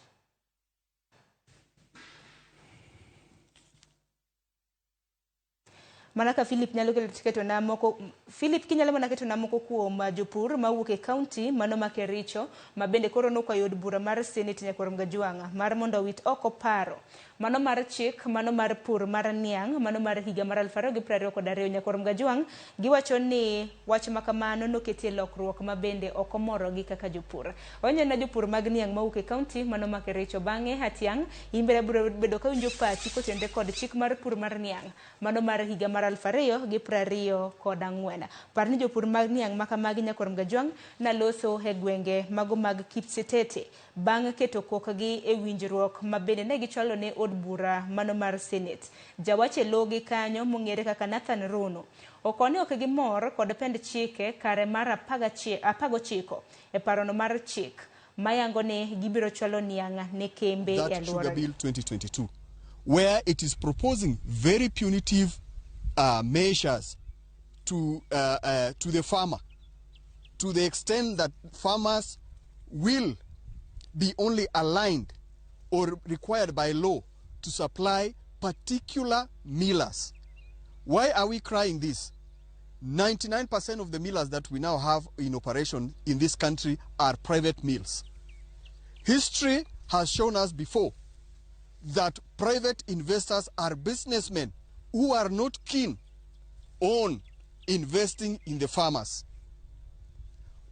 Mana ka Philip nyalo keto na moko, Philip kinyalo mana keto na moko kuom jopur mawuok e kaunti mano ma Kericho ma bende koro nokwayo od bura mar Senate Nyakwar Mgajwang'a mar mondo owit oko paro mano mar chik mano mar pur mar niang' mano mar higa mar 2022. Nyakwar Mgajwang' giwacho ni wach makamano noketie lokruok ma bende ok omorogi kaka jopur. Oneno jopur mag niang' mawuok e kaunti mano ma Kericho. Bang'e Atiang' in bende biro bedo ka winjo pachi kotenore kod chik mar pur mar niang' mano mar higa mar 2024. Par ni jopur mag niang' makamagi Nyakwar Mgajwang' naloso e gwenge mago mag Kipsitete bang' keto kokgi e winjruok ma bende ne gichwalo ne od bura mano mar Senate. Jawach e logi kanyo mong'ere kaka Nathan Rono okoni ok gimor kod pend chike kare mar 19 e parono mar chik mayango ni gibiro chwalo niang' ne kembe e That Sugar alwora. Bill 2022, where it is proposing very punitive measures to the farmer, to the extent that farmers will be only aligned or required by law to supply particular millers. Why are we crying this? 99% of the millers that we now have in operation in this country are private mills. History has shown us before that private investors are businessmen who are not keen on investing in the farmers.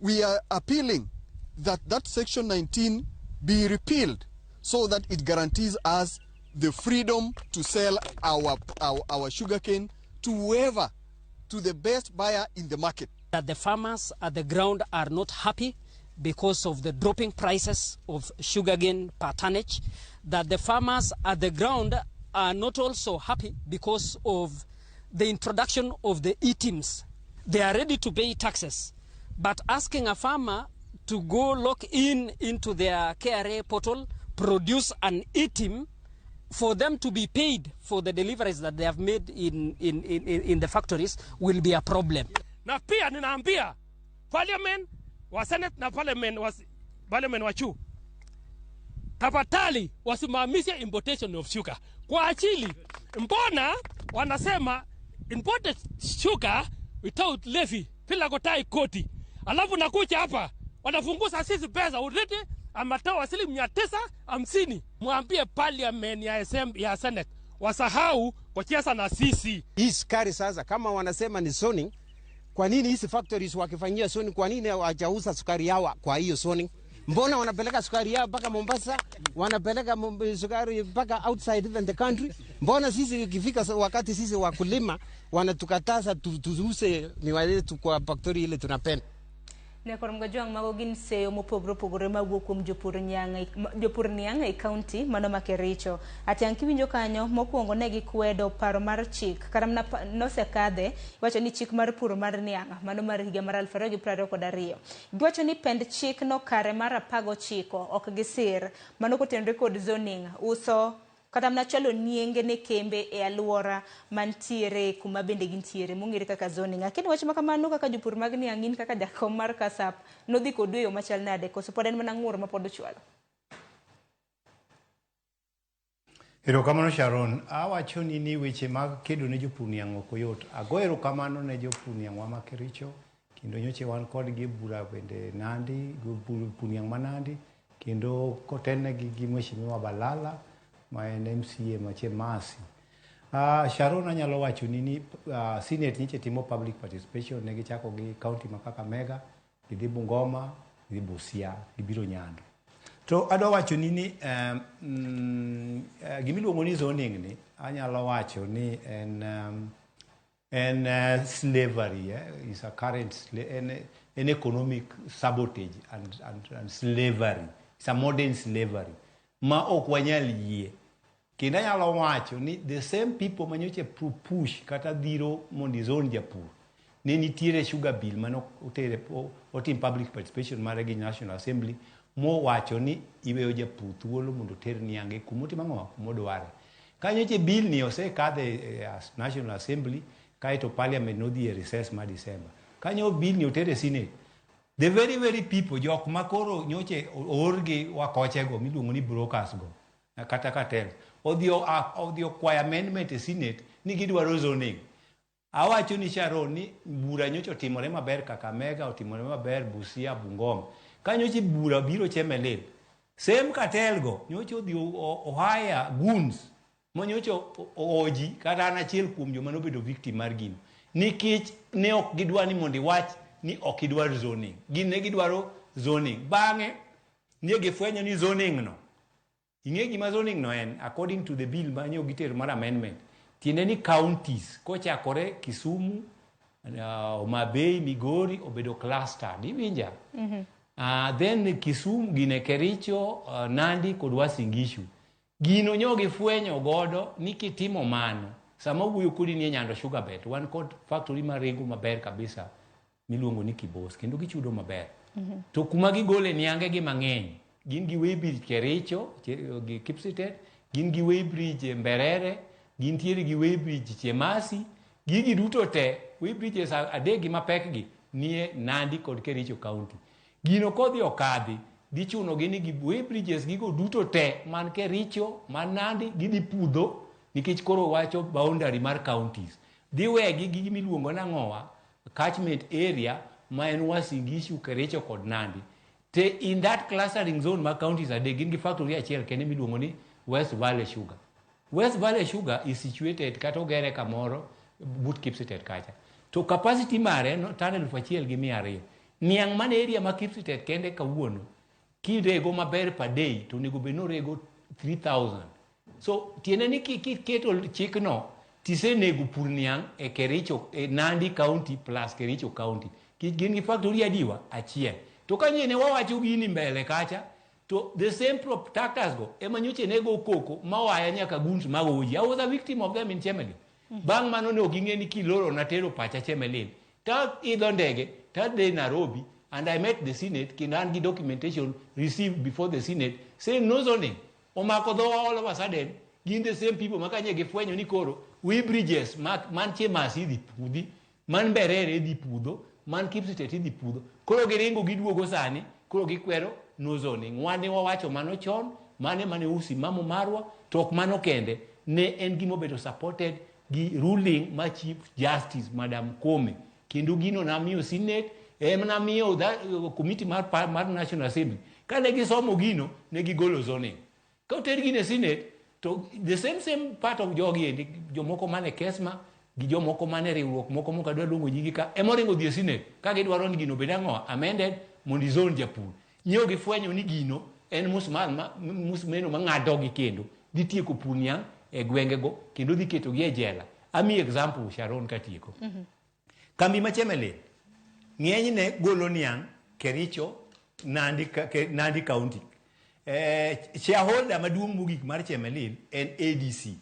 We are appealing that that Section 19 be repealed so that it guarantees us the freedom to sell our sugarcane to whoever, to the best buyer in the market. That the farmers at the ground are not happy because of the dropping prices of sugarcane per tonnage, that the farmers at the ground are not also happy because of the introduction of the e-teams. They are ready to pay taxes, but asking a farmer to go log in into their KRA portal, produce an e-team for them to be paid for the deliveries that they have made in the factories will be a problem. Na pia ninaambia parliament wa Senate na parliament wa juu, tafadhali wasimamishe importation of sugar. Kwa ajili mbona wanasema imported sugar without levy bila kudai kodi, alafu nakuja hapa wanafunguza sisi pesa already amatoa shilingi 950. Mwambie parliament ya SM, ya Senate wasahau kucheza na sisi. Hii sukari sasa kama wanasema ni zoning, kwa nini hizi factories wakifanyia zoning, kwa nini hawajauza sukari yao kwa hiyo zoning? Mbona wanapeleka sukari yao mpaka Mombasa, wanapeleka sukari mpaka outside even the country? Mbona sisi ikifika wakati sisi wakulima wanatukataza tuuse miwa yetu kwa factory ile tunapenda? Ne Kajwang', mago gin seyo mopogore opogore mawuok kuom jopur niang' e kaunti mano ma Kericho. Atiang' kiwinjo kanyo, mokwongo ne gikwedo paro mar chik kata mana nosekadhe, iwacho ni chik mar puro mar niang' mano mar higa mar 2022. Giwacho ni pend chik no kare mar 19 ok gisir mano kotenore kod zoning, uso kata mana chwalo nienge ne kembe e alwora mantiere kuma bende gintiere mong'ere kaka zoning. Akeni wach ma kamano kaka jopur mag niang', in kaka jakom mar KASAP nodhi kodu e yo machal nade, koso pod en mana ng'ur ma pod ochwalo? Erokamano Sharon, awacho ni weche mag kedo ne jopur niang' ok oyot. Ago erokamano ne jopur niang' wa ma Kericho, kendo nyocha wan kodgi e bura bende Nandi, jopur niang' ma Nandi, kendo kotelnegi gi Mheshimiwa Balala ma en MCA ma Chemasi. Sharon, anyalo wacho ni Senate nyocha timo public participation, ne gichako gi county ma Kakamega, gidhi Bungoma, gidhi Busia, gibiro Nyando. To adwa wacho ni gimiluongo ni zoning ni, anyalo wacho ni en slavery, is a current en economic sabotage and slavery. It's a modern slavery ma ok wanyal yie. Kendo anyalo wacho ni the same people manyocha push kata dhiro mondo zone japur, ne nitiere sugar bill mane otere otim public participation mare gi National Assembly mowacho ni iweyo japur thuolo mondo oter niange kumotimo ang'o, kumodware. Kanyocha bill ni osekadhe e National Assembly, kaeto parliament nodhi e recess ma December. Kanyo bill ni oter e Senate. The very very people, jok makoro nyoche oorgi wakochego miluongo ni brokers go kata cartel, odhi okwayo amendment e Senate ni gidwaro zoning. Awacho ni Sharon ni bura nyocha otimore maber Kakamega, otimore maber Busia, Bungoma. Kanyocha bura biro Chemelil, same cartel go nyocha odhi ohire goons manyocha oji kata an achiel kuom joma nobedo victim mar gino, nikech ne ok gidwa ni mondo iwach ni ok idwar zoning. Gin ne gidwaro zoning. Bang'e ne gifwenyo ni zoning no, ing'e gima zoning no en, according to the bill manyo gitero mar amendment, tiende ni counties kochakore Kisumu, Homa Bay, Migori obedo clustered. Iwinja? Then Kisumu, gine Kericho, Nandi kod Uasin Gishu. Gino nyo gifwenyo godo ni kitimo mano, sama wuoyo kodi ni e Nyando Sugar Belt, wan kod factory maringo maber kabisa miluongo ni Kibos, kendo gichudo maber. To kuma gigole niange gi mang'eny, gin gi weighbridge Kericho, gi Kipsitet, gin gi weighbridge Mberere, gintiere gi weighbridge Chemasi, gigi duto te, weighbridges adek gi mapek gi nie Nandi kod Kericho County. Gino kodhi okadhi, dhi chuno gi ni gi weighbridges gigo duto te man Kericho, man Nandi, gidhi pudho nikech koro wacho boundary mar counties. Dhi wegi gi gimiluongo nang'owa Catchment area ma en Uasin Gishu, Kericho kod Nandi. Te in that clustering zone ma counties adek gin gi factory achiel kende miluongo ni West Valley Sugar. West Valley Sugar is situated kata ogere kamoro but Kipsitet kacha. To capacity mare no, tan 1,200. Niang' man area ma Kipsitet kende kawuono kirego maber per day to onego bed ni orego 3000. So tiende ni kiketo chikno tisenego pur niang' e Kericho, e Nandi County plus Kericho County. Gin gi factory adiwa? Achiel. To ka nyine wawacho gini mbele kacha, to the same protectors go ema nyocha ne go koko mawaya nyaka guns magoji. I was a victim of them in Chemelil. Bang' mano ne ok ging'e ni kiloro natero pacha Chemelil. Ta idho ndege, ta dhi Nairobi, and I met the Senate, kendo an gi documentation received before the Senate saying no zoning. Omako dhowa all of a sudden, gin the same people makanye gifwenyo ni koro we bridges mantie Masi idhi pudhi, man Mberere idhi pudho, man Kipsitet idhi pudho. Koro giringo giduogo sani, koro gikwero no zoning. Wan ne wawacho mano chon, mane mane usimamo marwa, to ok mano kende, ne en gimobedo supported gi ruling ma Chief Justice Madam Kome. Kendo gino namiyo Senate, em namiyo committee mar National Assembly. Kane gisomo gino, ne gigolo zoning. Ka oter gino e Senate, to the same part of jogi endi, jomoko mane Kesma, gi jomoko mane riwruok moko mok adwa luongo nyingi ka, ema oringo dhi e Senate, ka gidwaro ni gino obed ang'o, amended, mondo izone japur. Nyiewo gifwenyo ni gino en musmeno mang'adogi kendo, dhi tieko pur niang' e gwengego, kendo dhi ketogi e jela. Amiyi example, Sharon, katieko. Kambi ma Chemelil, ng'enyne golo niang' Kericho, Nandi County. Shareholder maduong' mogik mar Chemelil en ADC.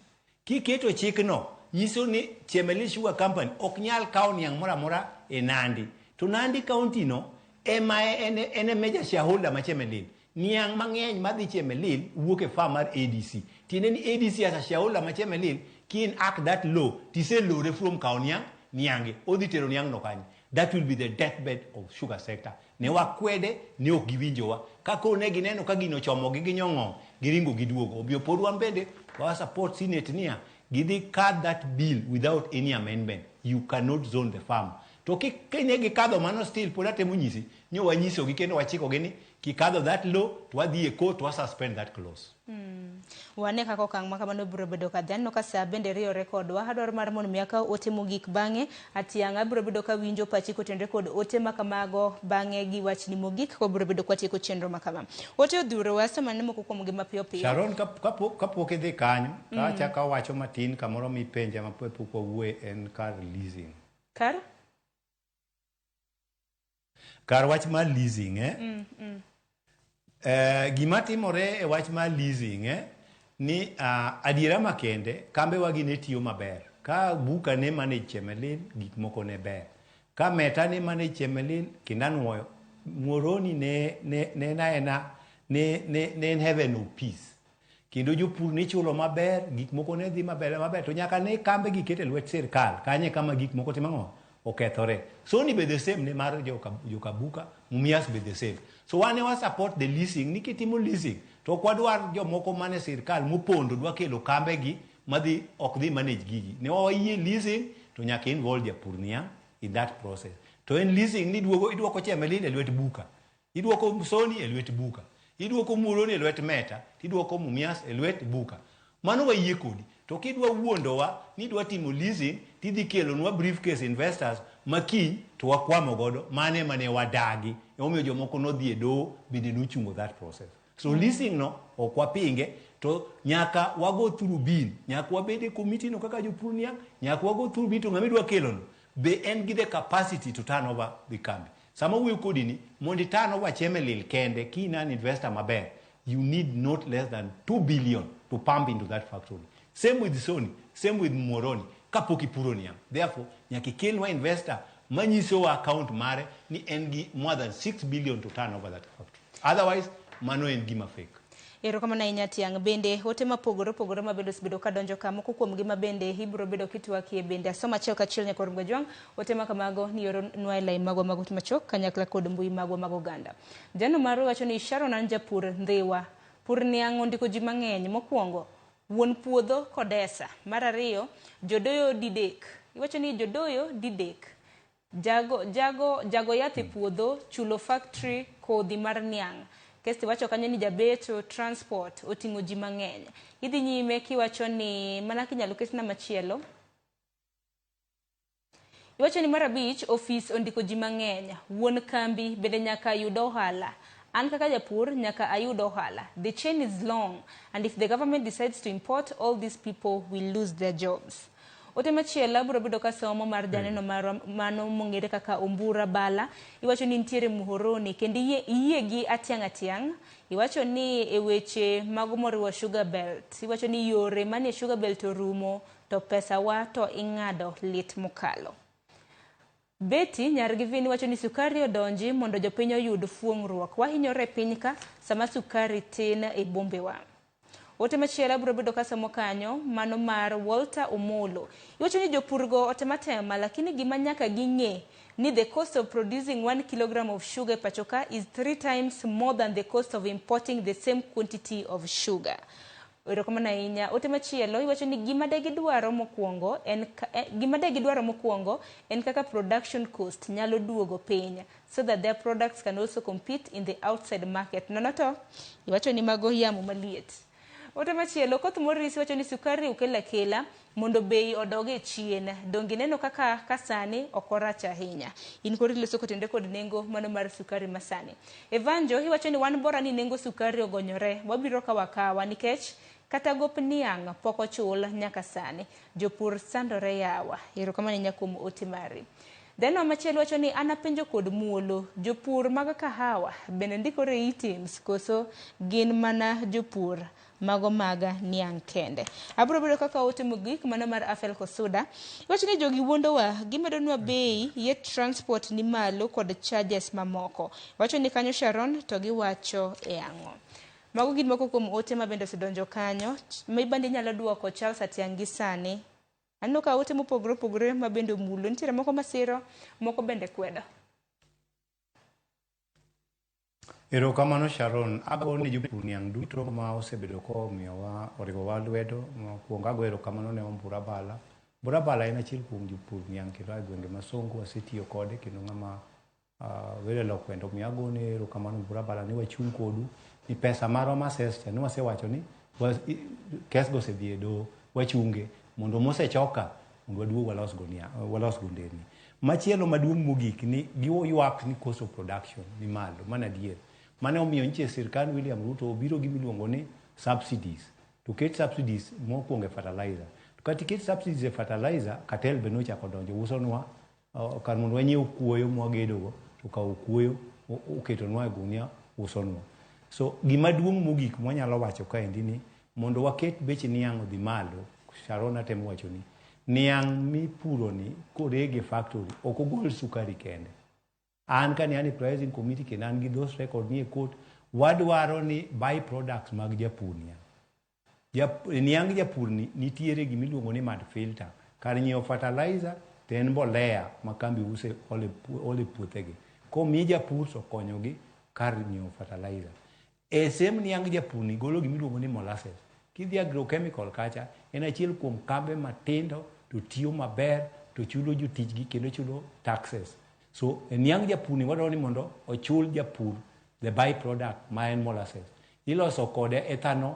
Kiketo chikno, nyiso ni Chemelil Sugar Company ok nyal kawo niang' moro amora e Nandi. To Nandi County no ema en e major shareholder ma Chemelil. Niang' mang'eny madhi Chemelil wuok e farm mar ADC. Tiende ni ADC as a shareholder ma Chemelil, ki enact that law, tiselore from kawo niang', niange, odhi tero niang' no kanye. That will be the deathbed of sugar sector. Ne wakwede, ne ok giwinjowa. Ka koro ne gineno ka gino ochomogi gi nyong'ong, giringo giduogo. Omiyo pod wan bende, wa support Senate niya, gidhi cut that bill without any amendment. You cannot zone the farm. To kine gikadho mano still, pod atemo nyisi, nyo wanyisogi kendo wachikogi ni, kikadho that law, to wadhi e court, to wa suspend that clause. Wane kaka okang' ma kamano biro bedo ka dhi. Aneno ka sa bende riyore kodwa. Adwaro mar mondo mi akaw ote mogik bang'e. Atiang' abiro bedo ka winjo pachi kotenore kod ote ma kamago bang'e gi wachni mogik ko biro bedo kwatieko chenro ma kama. Ote odhuro wasoma ne moko kuomgi mapiyo piyo. Sharon, kapok idhi kanyo, ka achako awacho matin kamoro mipenja ma pok wawuoye en kar leasing. Kar? Kar wach mar leasing, eh? Gima timore e wach mar leasing, ni adiera makende kambewa gi ne tiyo maber. Ka Buka ne manage Chemelil, gik moko ne ber. Ka Meta ne manage Chemelil, kendo anuoyo, Muhoroni ne en aena, ne en heaven of peace. Kendo jopur ne chulo maber, gik moko ne dhi maber maber, to nyaka ne kambe gi ket e lwet sirkal, kanyo e kama gik moko timo ang'o? Okethore. Sony be the same ne mar joka Buka, Mumias be the same. So wan ne wa support the leasing, ni kitimo leasing, to ok wadwar jomoko mane sirkal mopondo dwa kelo kambe gi madhi ok dhi manage gigi. Ne wayie leasing to nyaka involve japur niang' in that process. To en leasing ni duogo idwoko Chemelil e lwet Buka. Idwoko Sony e lwet Buka. Idwoko Muhoroni e lwet Meta, tidwoko Mumias e lwet Buka. Mano wayie kodi. To kidwa wuondowa ni idwa timo leasing, tidhi kelonwa briefcase investors ma kiny to wakwamo godo, mano ema ne wadagi. Emomiyo jomoko nodhi e doho bende nochungo that process. So leasing no ok wapinge, to nyaka wago through bill, nyaka wabed e committee no kaka jopur niang', nyaka wago through bill to ng'ama idwa kelono be en gi the capacity to turn over the kambi. Sama wuoyo kodi ni, mondo i turn over Chemelil kende, ki in an investor maber, you need not less than 2 billion to pump into that factory. Same with Sony, same with Muhoroni, kapok ipuro niang'. Therefore, nyaka ikelnwa investor manyisowa account mare ni en gi more than 6 billion to turn over that factory. Otherwise, mano en gima fake. Erokamano ahinya Tiang'. Bende ote mapogore opogore ma bende osebedo kadonjo ka moko kuomgi ma bende ibiro bedo kitwakie bende asoma achiel kachiel nyakor Mgajwang'. Ote ma kamago ni oronwa e lai magwa mag ote machuok kanyakla kod mbui magwa mag oganda. Jano maro wacho ni Sharon an japur Ndhiwa. Pur niang' ondiko ji mang'eny. Mokwongo, wuon puodho kodesa. Mar ariyo, jodoyo didek. Iwacho ni jodoyo didek. Jago, jago, jago yath e puodho, chulo factory kodhi mar niang'. Kasto iwacho kanyo ni jabeto transport oting'o ji mang'eny. Idhi nyime kiwacho ni mana kinyalo ketna machielo. Iwacho ni mar abich, ofis ondiko ji mang'eny. Wuon kambi bende nyaka yud ohala. An kaka japur nyaka ayud ohala. The chain is long and if the government decides to import, all these people will lose their jobs. Ote machielo abiro bedo ka somo mar janeno marwa mano mong'ere kaka Ombura Bala. Iwacho ni nitiere Muhoroni kendo iyie gi Atiang' Atiang'. Iwacho ni e weche mago moriwo sugar belt. Iwacho ni yore manie sugar belt orumo to pesa wa to ing'ado lit mokalo. Betty nyar gi Vini wacho ni sukari odonji mondo jopiny oyud fuong'ruok. Wahinyore e piny ka sama sukari tin e bombewa. Ote machielo abiro bedo kasomo kanyo mano mar Walter Omolo. Iwacho ni jopurgo otema tema lakini gima nyaka ging'e ni the cost of producing 1 kilogram of sugar e pacho ka is 3 times more than the cost of importing the same quantity of sugar. Erokamano ahinya. Ote machielo iwacho ni gima de gidwaro mokwongo en gima de gidwaro mokwongo en kaka production cost nyalo duogo piny so that their products can also compete in the outside market. Nono to iwacho ni mago yamo maliet. Ote machielo Koth Morris wacho ni sukari okel akela mondo bei odog e chien. Donge ineno kaka ka sani ok orach ahinya. In kod iloso kotenore kod nengo mano mar sukari masani. Evanjo iwacho ni wan bora ni nengo sukari ogonyore. Wabiro kawo akawa nikech kata gop niang' pok ochul nyaka sani. Jopur sandore yawa. Erokamano ahinya kuom ote mari. Dhano machielo wacho ni an apenjo kod muolo, jopur mag kahawa bende ndikore e eTims koso gin mana jopur mago maga niang' kende. Abiro bedo kaka ote mogik mano mar Afel Kosuda. Iwacho ni jogi wuondowa, gimedonwa bei yet transport ni malo kod charges mamoko. Wacho ni kanyo Sharon to giwacho e ang'o. Mago gin moko kuom ote ma bende osedonjo kanyo. Ma bende inyalo duoko Charles Atiang' gi sani. Aneno ka ote mopogore opogore ma bende omulo. Nitiere moko masiro, moko bende kwedo. Erokamano Sharon. Ago ne jopur niang' duto ma osebedo komiyowa oriwowa lwedo. Mokwongo ago erokamano ne Ombura Bala. Ombura Bala en achiel kuom jopur niang' kendo a e gwenge ma Songo wasetiyo kode kendo ng'ama very eloquent. Omiyo agone erokamano Ombura Bala ni wachung' kodu ni pesa marwa ma cess cha ne wasewacho ni kes go osedhi e doho wachunge mondo mosechoka mondo waduog walos go niang' walos go nderni. Machielo maduong' mogik ni giywak ni cost of production ni malo, mano adier. Mane omiyo nyiche sirkand William Ruto obiro gi miluongo ni subsidies. To ket subsidies mokwongo e fertilizer. To kata iket subsidies e fertilizer, cartel be nochako donjo usonwa kar mondo wanyiew kuoyo mwagedogo to okawo kuoyo oketonwa e gunia usonwa. So gima duong' mogik mwanyalo wacho kaendi ni mondo waket bech niang' odhi malo, Sharon atemo wacho ni niang' mipuro ni korege e factory ok ogol sukari kende. An kane an e pricing committee kendo an gi those record ni e court, wadwaro ni by products mag japur niang'. Niang' japur ni nitiere gimiluongo ni mud filter. Kar nyiewo fertilizer to en mbolea ma kambi use ole puothegi. Komi japur to konyogi kar nyiewo fertilizer. E same niang' japur ni golo gimiluongo ni molasses. Kidhi agrochemical kacha, en achiel kuom kambe matindo to tiyo maber to chulo jotijgi kendo chulo taxes. So e niang' japur ni wadwaro ni mondo ochul japur the by product ma en molasses. Iloso kode ethanol,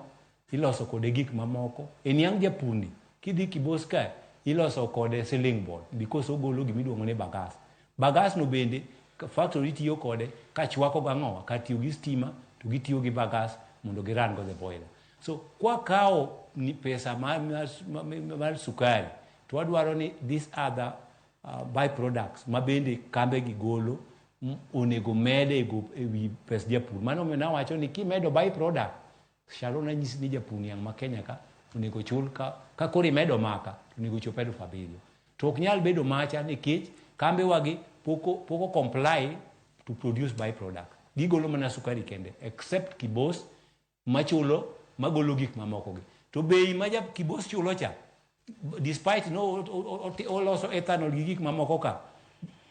iloso kode gik mamoko. E niang' japur ni, kidhi Kibos ka, iloso kode ceiling board because ogolo gimiluongo ni bagasse. Bagasse no bende factory tiyo kode ka chwako gang'owa, kar tiyo gi stima to gitiyo gi bagasse mondo giran go the boiler. So kwakawo ni pesa mar sukari to wadwaro ni these other byproducts ma bende kambe gi golo onego mede e wi pes japur. Mano omiyo nawacho ni kimedo byproduct, Sharon anyisi ni japur niang' ma Kenya ka onego chul ka koro imedo maka to onego chop 7,000. To ok nyal bedo macha nikech kambe wagi pok comply to produce byproduct. Gigolo mana sukari kende except Kibos machulo magolo gik mamoko gi. To bei ma ja Kibos chulo cha despite no oloso ethanol gi gik mamoko ka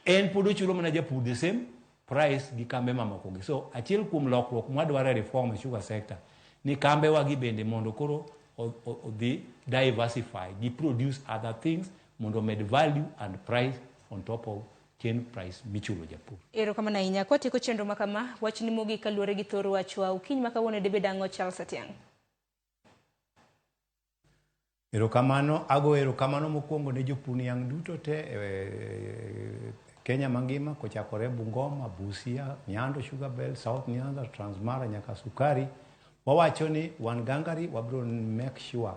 en pod ochulo mana japur the same price gi kambe mamoko gi. So achiel kuom lokruok mwadwaro e reform e sugar sector ni kambe wagi bende mondo koro odhi diversify gi produce other things mondo omed value and price on top of cane price michulo japur. Erokamano ahinya. Kwatieko chenro ma kama, wachni mogik kaluwore gi thor wachwa okinyi ma kawuono dibed ang'o Charles Atiang'? Erokamano, ago erokamano mokwongo ne jopur niang' duto te e Kenya mangima kochakore Bungoma, Busia, Nyando Sugar Belt, South Nyanza, Transmara nyaka Sukari. Wawacho ni wan gangari wabiro make sure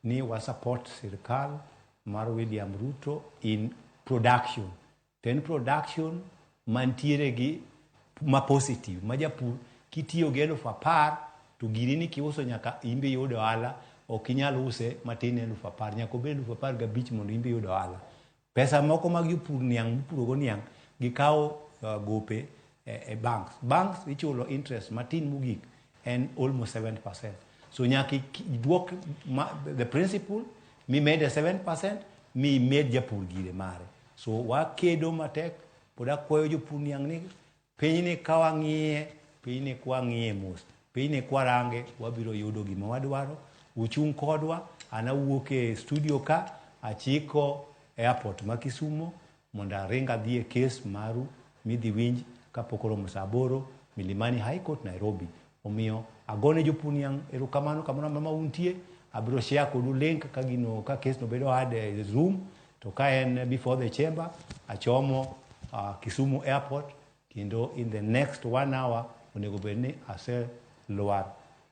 ni wa support sirkal mar William Ruto in production. To en production mantiere gi ma positive ma japur kitiyo gi 10,000 to gini ni kiuso nyaka imbe iyud ohala ok inyal use matin ne 10,000 nyaka obed 15,000 mondo imbe iyud ohala. Pesa moko mag jopur niang' mipurogo niang' gikawo gope e banks. Banks ichulo interest matin mogik en almost 7%. So nyaka iduok the principal mimede 7% mi imed japur gire mare. So wakedo matek pod akwayo jopur niang' ni pinyni ka wang'iye, pinyni kwang'iye mos, pinyni kwarange wabiro yudo gima wadwaro. Uchung' kodwa, an awuok e studio ka achiko airport ma Kisumo mondo aring adhi e kes maru midhi winj kapok oromo saa 8 Milimani High Court Nairobi. Omiyo agone jopur niang' erokamano kamoro amora ma untie, abiro share kodu link ka gino ka kes no bedo heard e Zoom to ka en before the chamber achomo Kisumu airport kendo in the next 1 hour onego bed ni aselwar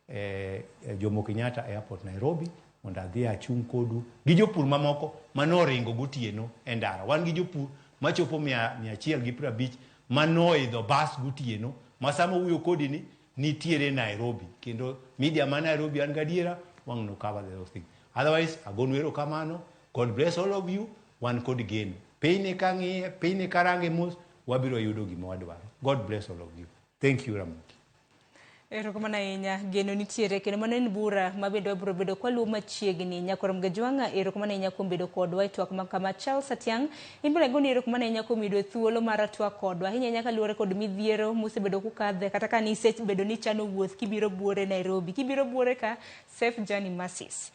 e Jomo Kenyatta Airport Nairobi mondo adhi achung' kodu gi jopur mamoko manoringo gotieno e ndara. Wan gi jopur machopo 150 manoidho bas gotieno ma sama wuoyo kodi ni nitiere Nairobi kendo media ma Nairobi an gadiera wang' no cover the whole thing. Otherwise agonu erokamano. God bless all of you. Wan kod geno. Pinyni ka ng'iye, pinyni ka range mos, wabiro yudo gima wadwaro. God bless all of you. Thank you, Ramogi. Erokamano ahinya, geno nitiere kendo mano en bura ma bende wabiro bedo kwaluwo machiegni. Nyakorom Gajwang'a, erokamano ahinya kuom bedo kodwa e twak ma kama. Charles Atiang', in bende agoni erokamano ahinya kuom yudo thuolo mar twak kodwa. Ahinya ahinya kaluwore kod midhiero musebedo kukadhe kata ka nisebedo ni ichano wuoth kibiro buore Nairobi. Kibiro buore ka, safe journey masses.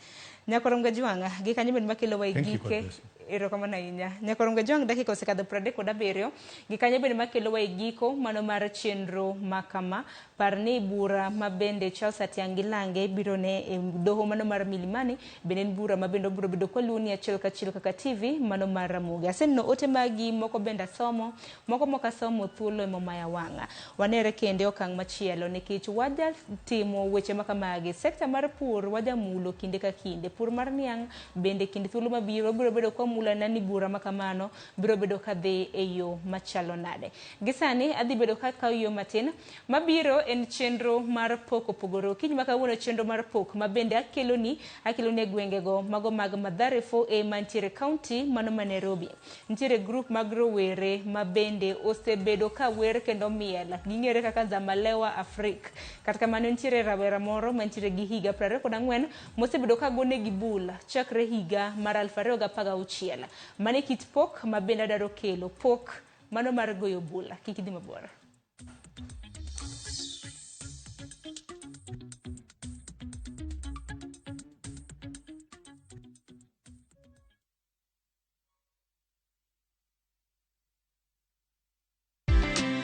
Nyakorom Gajwang'a, gi kanyo bende makelowa e Thank you, God gike. bless you. Erokamano ahinya. Nyakorom Gajwang' dakika osekadho 37 gi kanyo bende makelowa e giko mano mar chenro ma kama. Par ni bura ma bende Charles Atiang' gi lange biro ne e doho mano mar Milimani bende en bura ma bende obiro bedo kwaluwo ni achiel kachiel kaka TV mano mar Ramogi. Aseneno ote magi moko bende asomo, moko mok asomo thuolo emomaya wang'a. Wanere kende okang' machielo nikech waja timo weche ma kamagi. Sekta mar pur wajamulo kinde ka kinde. Pur mar niang' bende kinde thuolo mabiro biro bedo kwamula na ni bura ma kamano biro bedo kadhi e yo machalo nade. Gi sani adhi bedo ka akawo yo matin. Mabiro en chenro mar pok opogore. Okinyi ma kawuono chenro mar pok ma bende akeloni e gwengego mago mag Mathare 4A mantiere county mano ma Nairobi. Nitiere group mag rowere ma bende osebedo ka wer kendo miel. Ging'ere kaka Zamalewa Afrik. Kata kamano nitiere rawera moro mantiere gi higa 24 mosebedo ka gonegi bul chakre higa mar 2016. Mano e kit pok ma bende adwaro kelo. Pok mano mar goyo bul. Kik idhi mabor.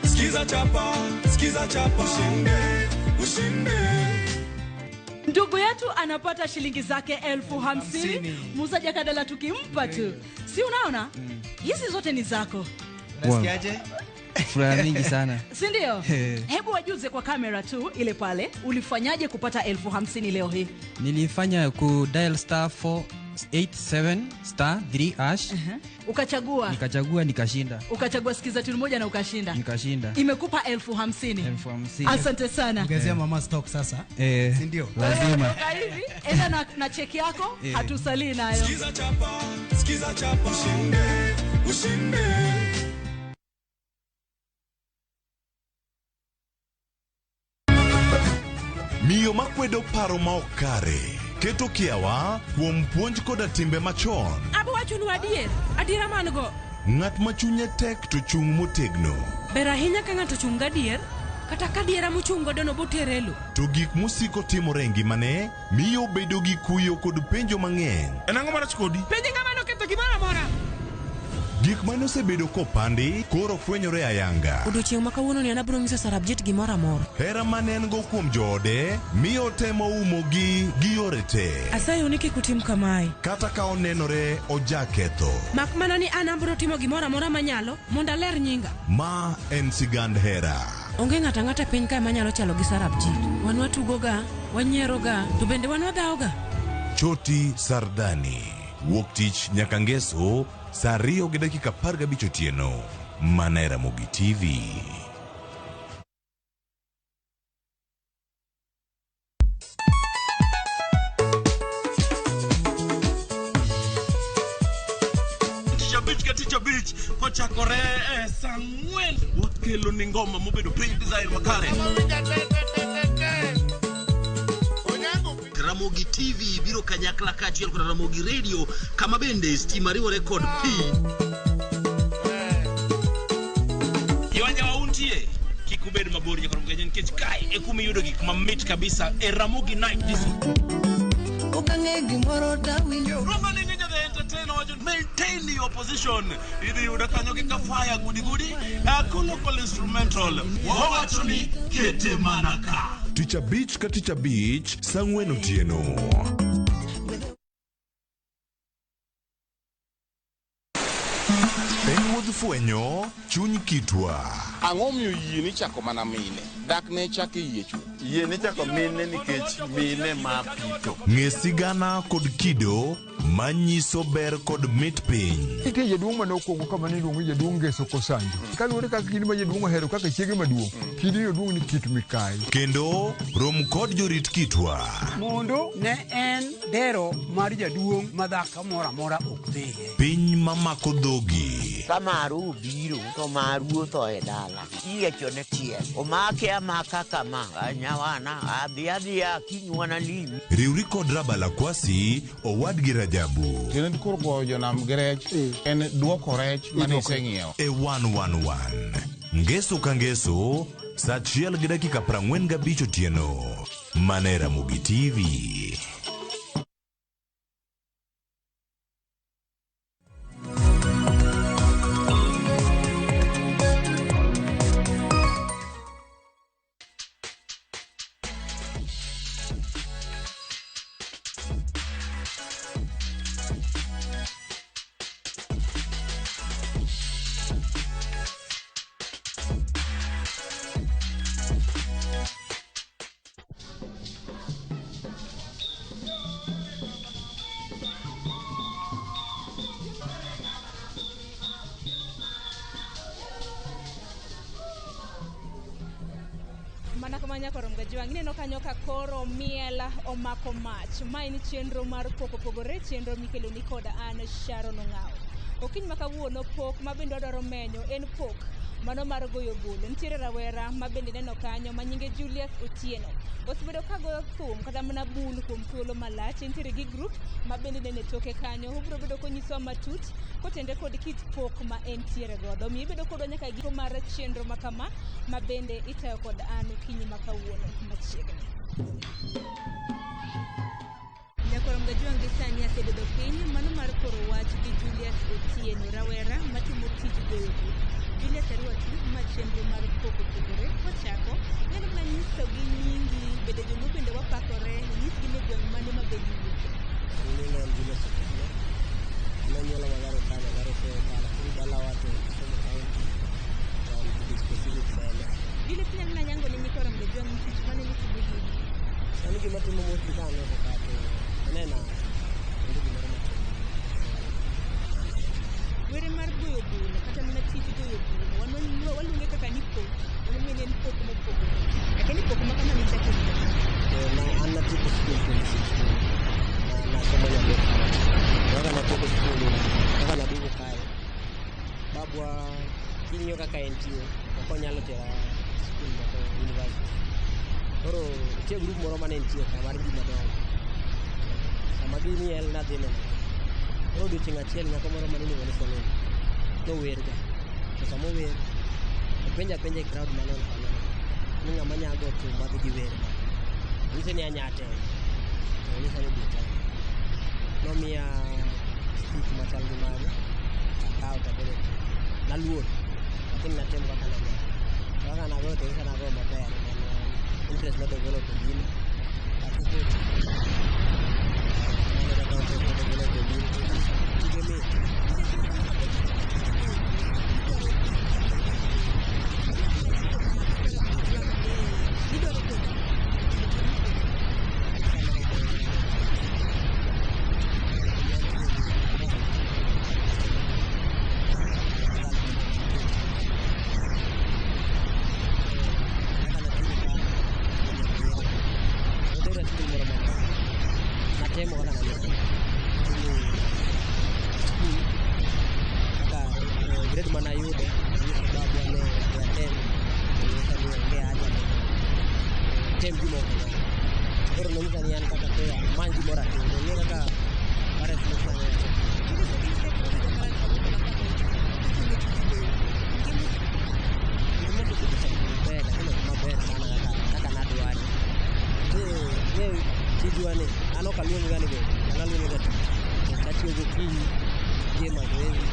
Skiza chapa, skiza chapa, ushinde, ushinde. Ndugu yetu anapata shilingi zake 50,000. Muuzaji akadala tukimpa tu. Si unaona? Hizi zote ni zako. Unasikiaje? Furaha mingi sana. Si ndio? Hebu wajuze kwa kamera tu ile pale, ulifanyaje kupata 50,000 leo hii? Nilifanya ku dial star 487 star 3 hash. Ukachagua. Nikachagua nikashinda. Ukachagua sikiza tune moja na ukashinda. Nikashinda. Imekupa 50,000. 50,000. Asante sana. Ongezea mama stock sasa. Si ndio? Lazima. Toka hivi, enda na cheki yako, hatusalii nayo. Sikiza chapa, sikiza chapa, ushinde, ushinde. Miyo makwedo paro ma ok kare, keto kiawa kuom puonj koda timbe machon. Abo wachonu adier, adiera man go. Ng'at ma chunye tek to chung' motegno. Ber ahinya ka ng'ato chung' gadier, kata ka adiera mochung' godo no botere e lo. To gik mosiko timore e ngimane miyo obedo gi kuyo kod penjo mang'eny. En ang'o marach kodi? Penj ng'ama noketho gimoro amora. Gik mane osebedo kopandi koro fwenyore ayanga. Odiochieng' ma kawuono ni an abiro nyiso Sarabjit gimoro amora. Hera mane en go kuom joode miyo otemo umogi gi yore te. Asayou ni kik utim kamae. Kata ka onenore ojaketho. Mak mana ni an abiro timo gimoro amora manyalo mondo aler nyinga. Ma en sigand hera. Onge ng'ato ang'ata e piny kae manyalo chalo gi Sarabjit. Wan watugoga, wanyieroga, to bende wan wadhawoga. Choti Sardani. Wuok tich nyaka ngeso saa 2:15 otieno. Mana e Ramogi TV. Tich abich ka tich abich kochakore e saa 4 wakelo ni ngoma mobedo piny design makare. Ramogi TV biro kanyakla kaachiel kod Ramogi Radio kama bende stima riwore kod pi. Yawanya untie kik ubed mabor nyaka romga nikech kae e kuma iyudo gik mamit kabisa e Ramogi Night Disco. Okang'e gimoro tawinjo. Roma ni nyanya the entertainer wacho maintain your position. Idhi yudo kanyo gi kafaya gudi gudi. Local instrumental. Wawacho ni kete mana ka. Tich abich ka tich abich saa 4 otieno. En wuodh fwenyo chuny kitwa. Ang'o miyo yie ni chako mana mine? Dak ne chako yie chuth. Yie ni chako mine nikech mine ma pito. Ng'e sigana kod kido manyiso ber kod mit piny. Nitie jaduong' mane okwongo kama ne iluongo ni jaduong' Ngeso Kosanjo. Kaluwore kaka kidi ma jaduong' ohero kaka chiege maduong', kidi no duong' ni kit mikayi. Kendo rom kod jorit kitwa. Mondo ne en dero mar jaduong' ma dhako moro amora ok dhiye. Piny mamako dhogi. Ka maru obiro to maru otho e dala. Iyiechone tiel. Omake amaka kama. Nyawana adhi adhiya kiny wanalimi. Riwri kod Rabala Kwasi owadgi Rajabu. Tiende koro goyo jonam gi rech en duoko rech mane iseng'iewo. E 111. Ngeso ka ngeso saa 1:45 otieno. Mana e Ramogi TV. Mana kama nyakoro mgajwang' ineno kanyo ka koro miel omako mach. Ma en chenro mar pok opogore, chenro mikelo ni kod an Sharon Ong'awo. Okinyi ma kawuono pok ma bende wadwaro menyo en pok mano mar goyo bul. Nitiere rawera ma bende neno kanyo ma nyinge Julius Otieno. Osebedo ka goyo thum kata mana bul kuom thuolo malach. Entiere gi group ma bende neno e toke kanyo. Obiro bedo konyisowa matut kotende kod kit pok ma entiere godo. Omiyo ibedo kodwa nyaka giko mar chenro ma kama ma bende itayo kod an okinyi ma kawuono machiegni. Nyakoro Mgajwang' gi sani asebedo piny mano mar koro wach gi Julius Otieno, rawera matimo tij goyo bul. Julius arwaki ma chenro mar pok opogore kochako nyalo mana nyiso gi nyingi bende joluo bende wapakore nyisgi ni gweng' mane ma bende iwuoke. Nyinga en Julius Otieno. An anyuola Magaro ka, Magaro Keyo ka, lakini dalawa to Kisumu County, to be specific sana. Julius inyalo mana yango ne nyikoro Mgajwang' tich mane mitimo gini. Sani gima timo mostly ka aneno ka to aneno onge gimoro matimo. Were mar goyo bul kata mana tij goyo bul wan waluonge kaka ni pok, waluonge ni en pok mopogore. Lakini pok ma kama nichako higa. Na an natieko skul 2016 na nasomo Nyamira County. Kaka natieko skul kaka naduogo kae, babwa king'iyo kaka entie ok onyalo tera skul kata university. Koro nitie group moro mane nitie ka mar ji madongo. Sama gimiel nadhi neno. Koro odiochieng' achiel nyako moro mane iluongo ni Solomon nowerga. To sama ower, openjo apenja e crowd mane on kanyo ni ng'ama nya go thum madhi gi wer ma. Anyise ni anya temo. To onyisa ni bi tem. Nomiya stick machal gi mano. Nakawo tabedo naluor, lakini natemo kaka nanyalo. Kaka nagoyo to nyisa nagoyo maber, interest no develop e gino. Mano kaka interest no develop e gino. Tije mit. Natemo kaka nanyalo. Skul kaka grade manayudo nyiso babwa ne atem, onyisa ni onge haja mondo tem gima ok anyal. Koro nonyisa ni an kaka to amany gimoro atim. Ong'e kaka parents nonyisa ni atim. Gik moko maber, lakini ok maber sana kaka nadware. Ng'eyo tijwa ni an ok aluong ga ni go, an aluonge ga tich. Nikech atiyo gokinyi, adhi e mazoezi,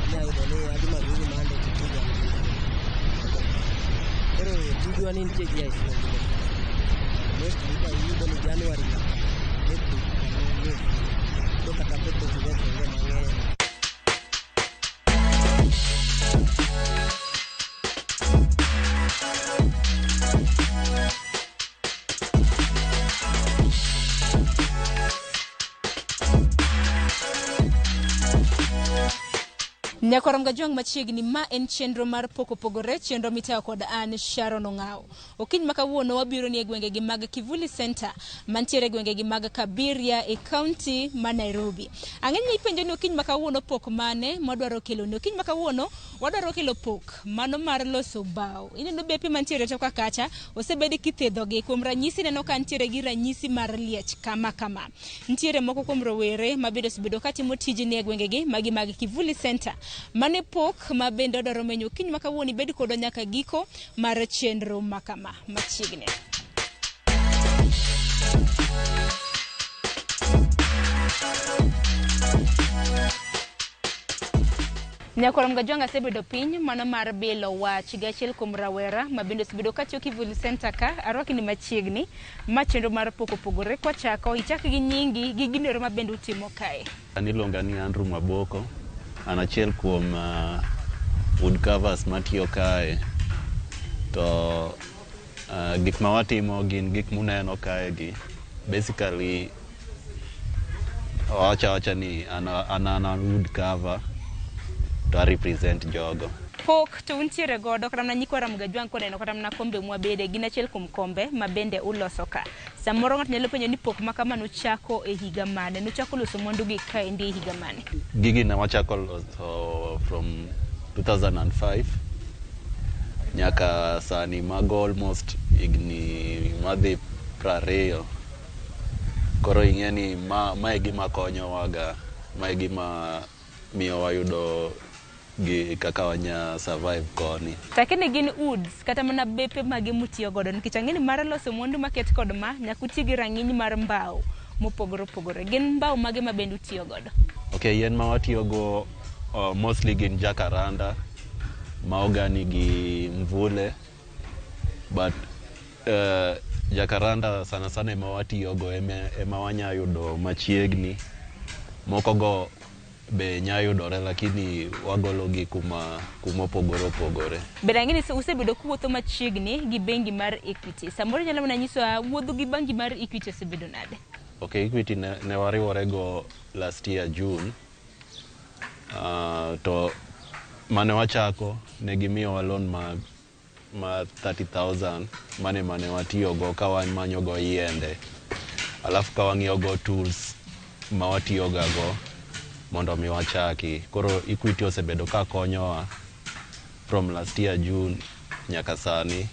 inya yudo ni adhi mazoezi Monday to Tuesday an gi. Koro tijwa ni nitie gi highs. Mostly iyudo ni January nyaka April onge fundo. Koro kata papers events onge mang'eny. Nyakwar Mgajwang' machiegni, ma en chenro mar pok opogore, chenro mitayo kod an Sharon Ong'aw. Okinyi ma kawuono wabiro ni e gwengegi mag Kivuli Center, mantiere e gwengegi mag Kabiria e kaunti ma Nairobi. Ang'eny ni ipenjo ni okinyi ma kawuono pok mane mwadwaro kelo ni. Okinyi ma kawuono wadwaro kelo pok mano mar loso bao. Ineno bepe mantiere toka kacha, osebed kithedhogi. Kuom ranyisi ineno ka nitiere gi ranyisi mar liech kama kama. Nitiere moko kuom rowere ma bende osebedo katimo tijni e gwengegi magi mag Kivuli Center. Mane pok ma bende odwaro menyo okinyi ma kawuono ibed kodwa nyaka giko mar chenro ma kama machiegni. Nyakwar Mgajwang' asebedo piny mano mar bilo wach gi achiel kuom rawera ma bende osebedo katiyo Kivuli Center ka. Arwaki ni machiegni ma chenro mar pok opogore. Kwachako, ichak gi nyingi gi gino ma bende utimo kae. An iluonga ni Andrew Maboko. An achiel kuom wood carvers matiyo kae. To gik ma watimo gin gik muneno kae gi. Basically, wawacho awacha ni an an wood carver to a represent jogo. Pok to untiere godo kata mana nyikwa Ramogi koneno kata mana kombe mwabede gin achiel kuom kombe ma bende uloso ka. Samoro ng'ato nyalo penjo ni pok ma kama nuchako e higa mane? Nuchako loso mwandu gi kaendi e higa mane? Gigi ne wachako loso from 2005 nyaka sani, mago almost higni madhi 20. Koro ing'e ni ma e gima konyowaga, ma e gima miyo wayudo gi kaka wanya survive koni. Lakini gin woods kata mana bepe mage mutiyo godo nikech ang'e ni mar loso mwandu maket kod ma nyaka uti gi rang'iny mar mbao mopogore opogore. Gin mbao mage ma bende utiyo godo? Okay, yien ma watiyogo mostly gin jacaranda, mahogany gi mvule, but jacaranda sana sana ema watiyogo, ema wanya yudo machiegni. Moko go be nya yudore, lakini wagolo gi kuma opogore opogore. Bende ang'e ni usebedo kuwuotho machiegni gi bengi mar Equity. Samoro inyalo mana nyisowa wuodhu gi bengi mar Equity osebedo nade? Okay, Equity ne wariwore go last year June. To mane wachako ne gimiyowa loan ma 30,000 mane watiyogo ka wamanyo go yiende, alafu ka wang'iewo go tools ma watiyoga go mondo mi wachaki. Koro Equity osebedo ka konyowa from last year June nyaka sani,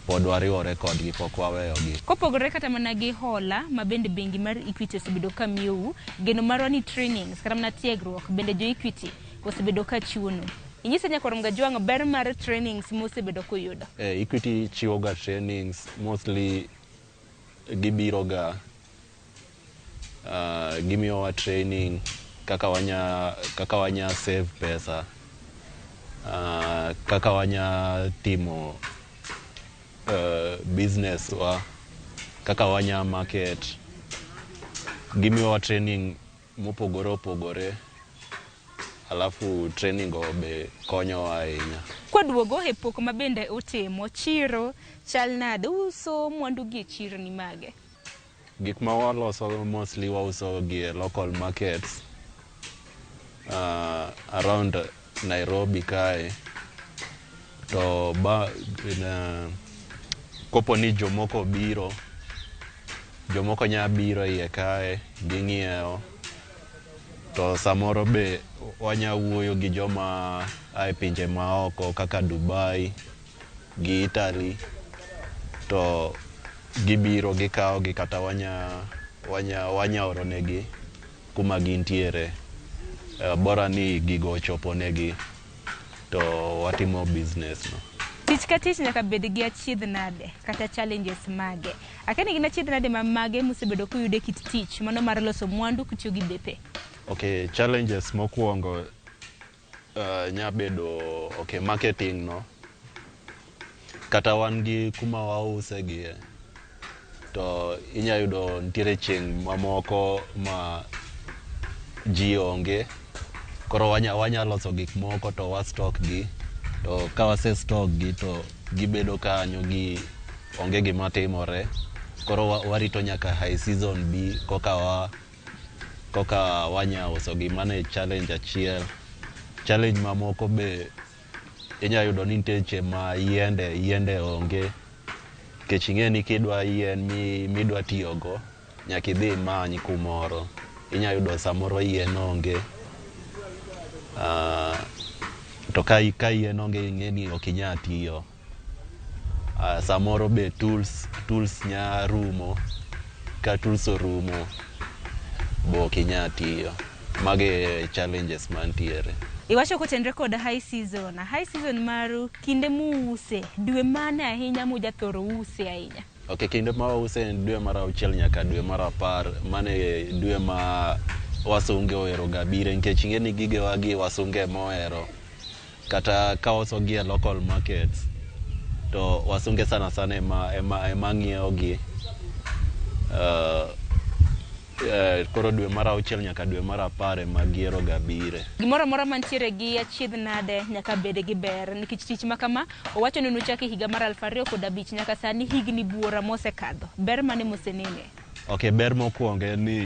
pod wariwore kodgi, pok waweyogi. Kopogore kata mana gi hola ma bende bengi mar Equity osebedo ka miyou, geno marwa ni trainings kata mana tiegruok bende jo Equity osebedo ka chiwonu. Inyisa nyakwar Mgajwang' ber mar trainings mosebedo kuyudo. Equity chiwoga trainings, mostly gibiroga gimiyowa training. kaka wanya save pesa, kaka wanya timo business wa, kaka wanya market. Gimiyowa training mopogore opogore, alafu training go be konyowa ahinya. Kwaduogo e pok ma bende utimo, chiro chal nade? Uso mwandu gi e chiro ni mage? Gik ma waloso mostly wauso gi e local markets around Nairobi kae. To ba kopo ni jomoko biro, jomoko nya biro iye kae ging'iewo, to samoro be wanya wuoyo gi joma ae pinje maoko kaka Dubai gi Italy, to gibiro gikawo gi kata wanya oro negi kuma gintiere. Bora ni gigo ochopo negi to watimo business no. Tich ka tich nyaka bed gi achiedh nade kata challenges mage. Akia ni gin achiedh nade ma mage musebedo kuyudo e kit tich mano mar loso mwandu kutiyo gi bepe? Okay, challenges mokwongo nya bedo okay, marketing no. Kata wan gi kuma wause gie, to inya yudo nitiere chieng' mamoko ma ji onge, koro wanya loso gik moko to wa stock gi, to ka wase stock gi to gibedo kanyo gi onge gima timore. Koro warito nyaka high season bi koka wanya uso gi. Mano e challenge achiel. Challenge mamoko be inya yudo ni nitie seche ma yiende onge, nikech ing'e ni kidwa yien midwa tiyogo nyaka idhi imany kumoro. Inya yudo samoro yien onge, to ka yien onge ing'e ni ok inya tiyo. Samoro be tools nya rumo, ka tools orumo bo ok inya tiyo. Mago e challenges mantiere. Iwacho kotenre kod high season. High season maru kinde muuse, dwe mane ahinya mujathoro use ahinya? Ok, kinde ma wause en dwe mar 6 nyaka dwe mar 10. Mano e dwe ma wasunge ohero ga bire, nikech ing'e ni gigewa gi wasunge mohero. Kata ka wauso gi e local markets, to wasunge sana sana ema ng'iewo gi. Koro dwe mar 6 nyaka dwe mar 10 ema gihero ga bire. Gimoro amora mantiere gi achiedh nade nyaka bed gi ber, nikech tich ma kama owacho ni nuchake higa mar 2005 nyaka sani higni buora mosekadho. Ber mane mosenene? Ok, ber mokwongo en ni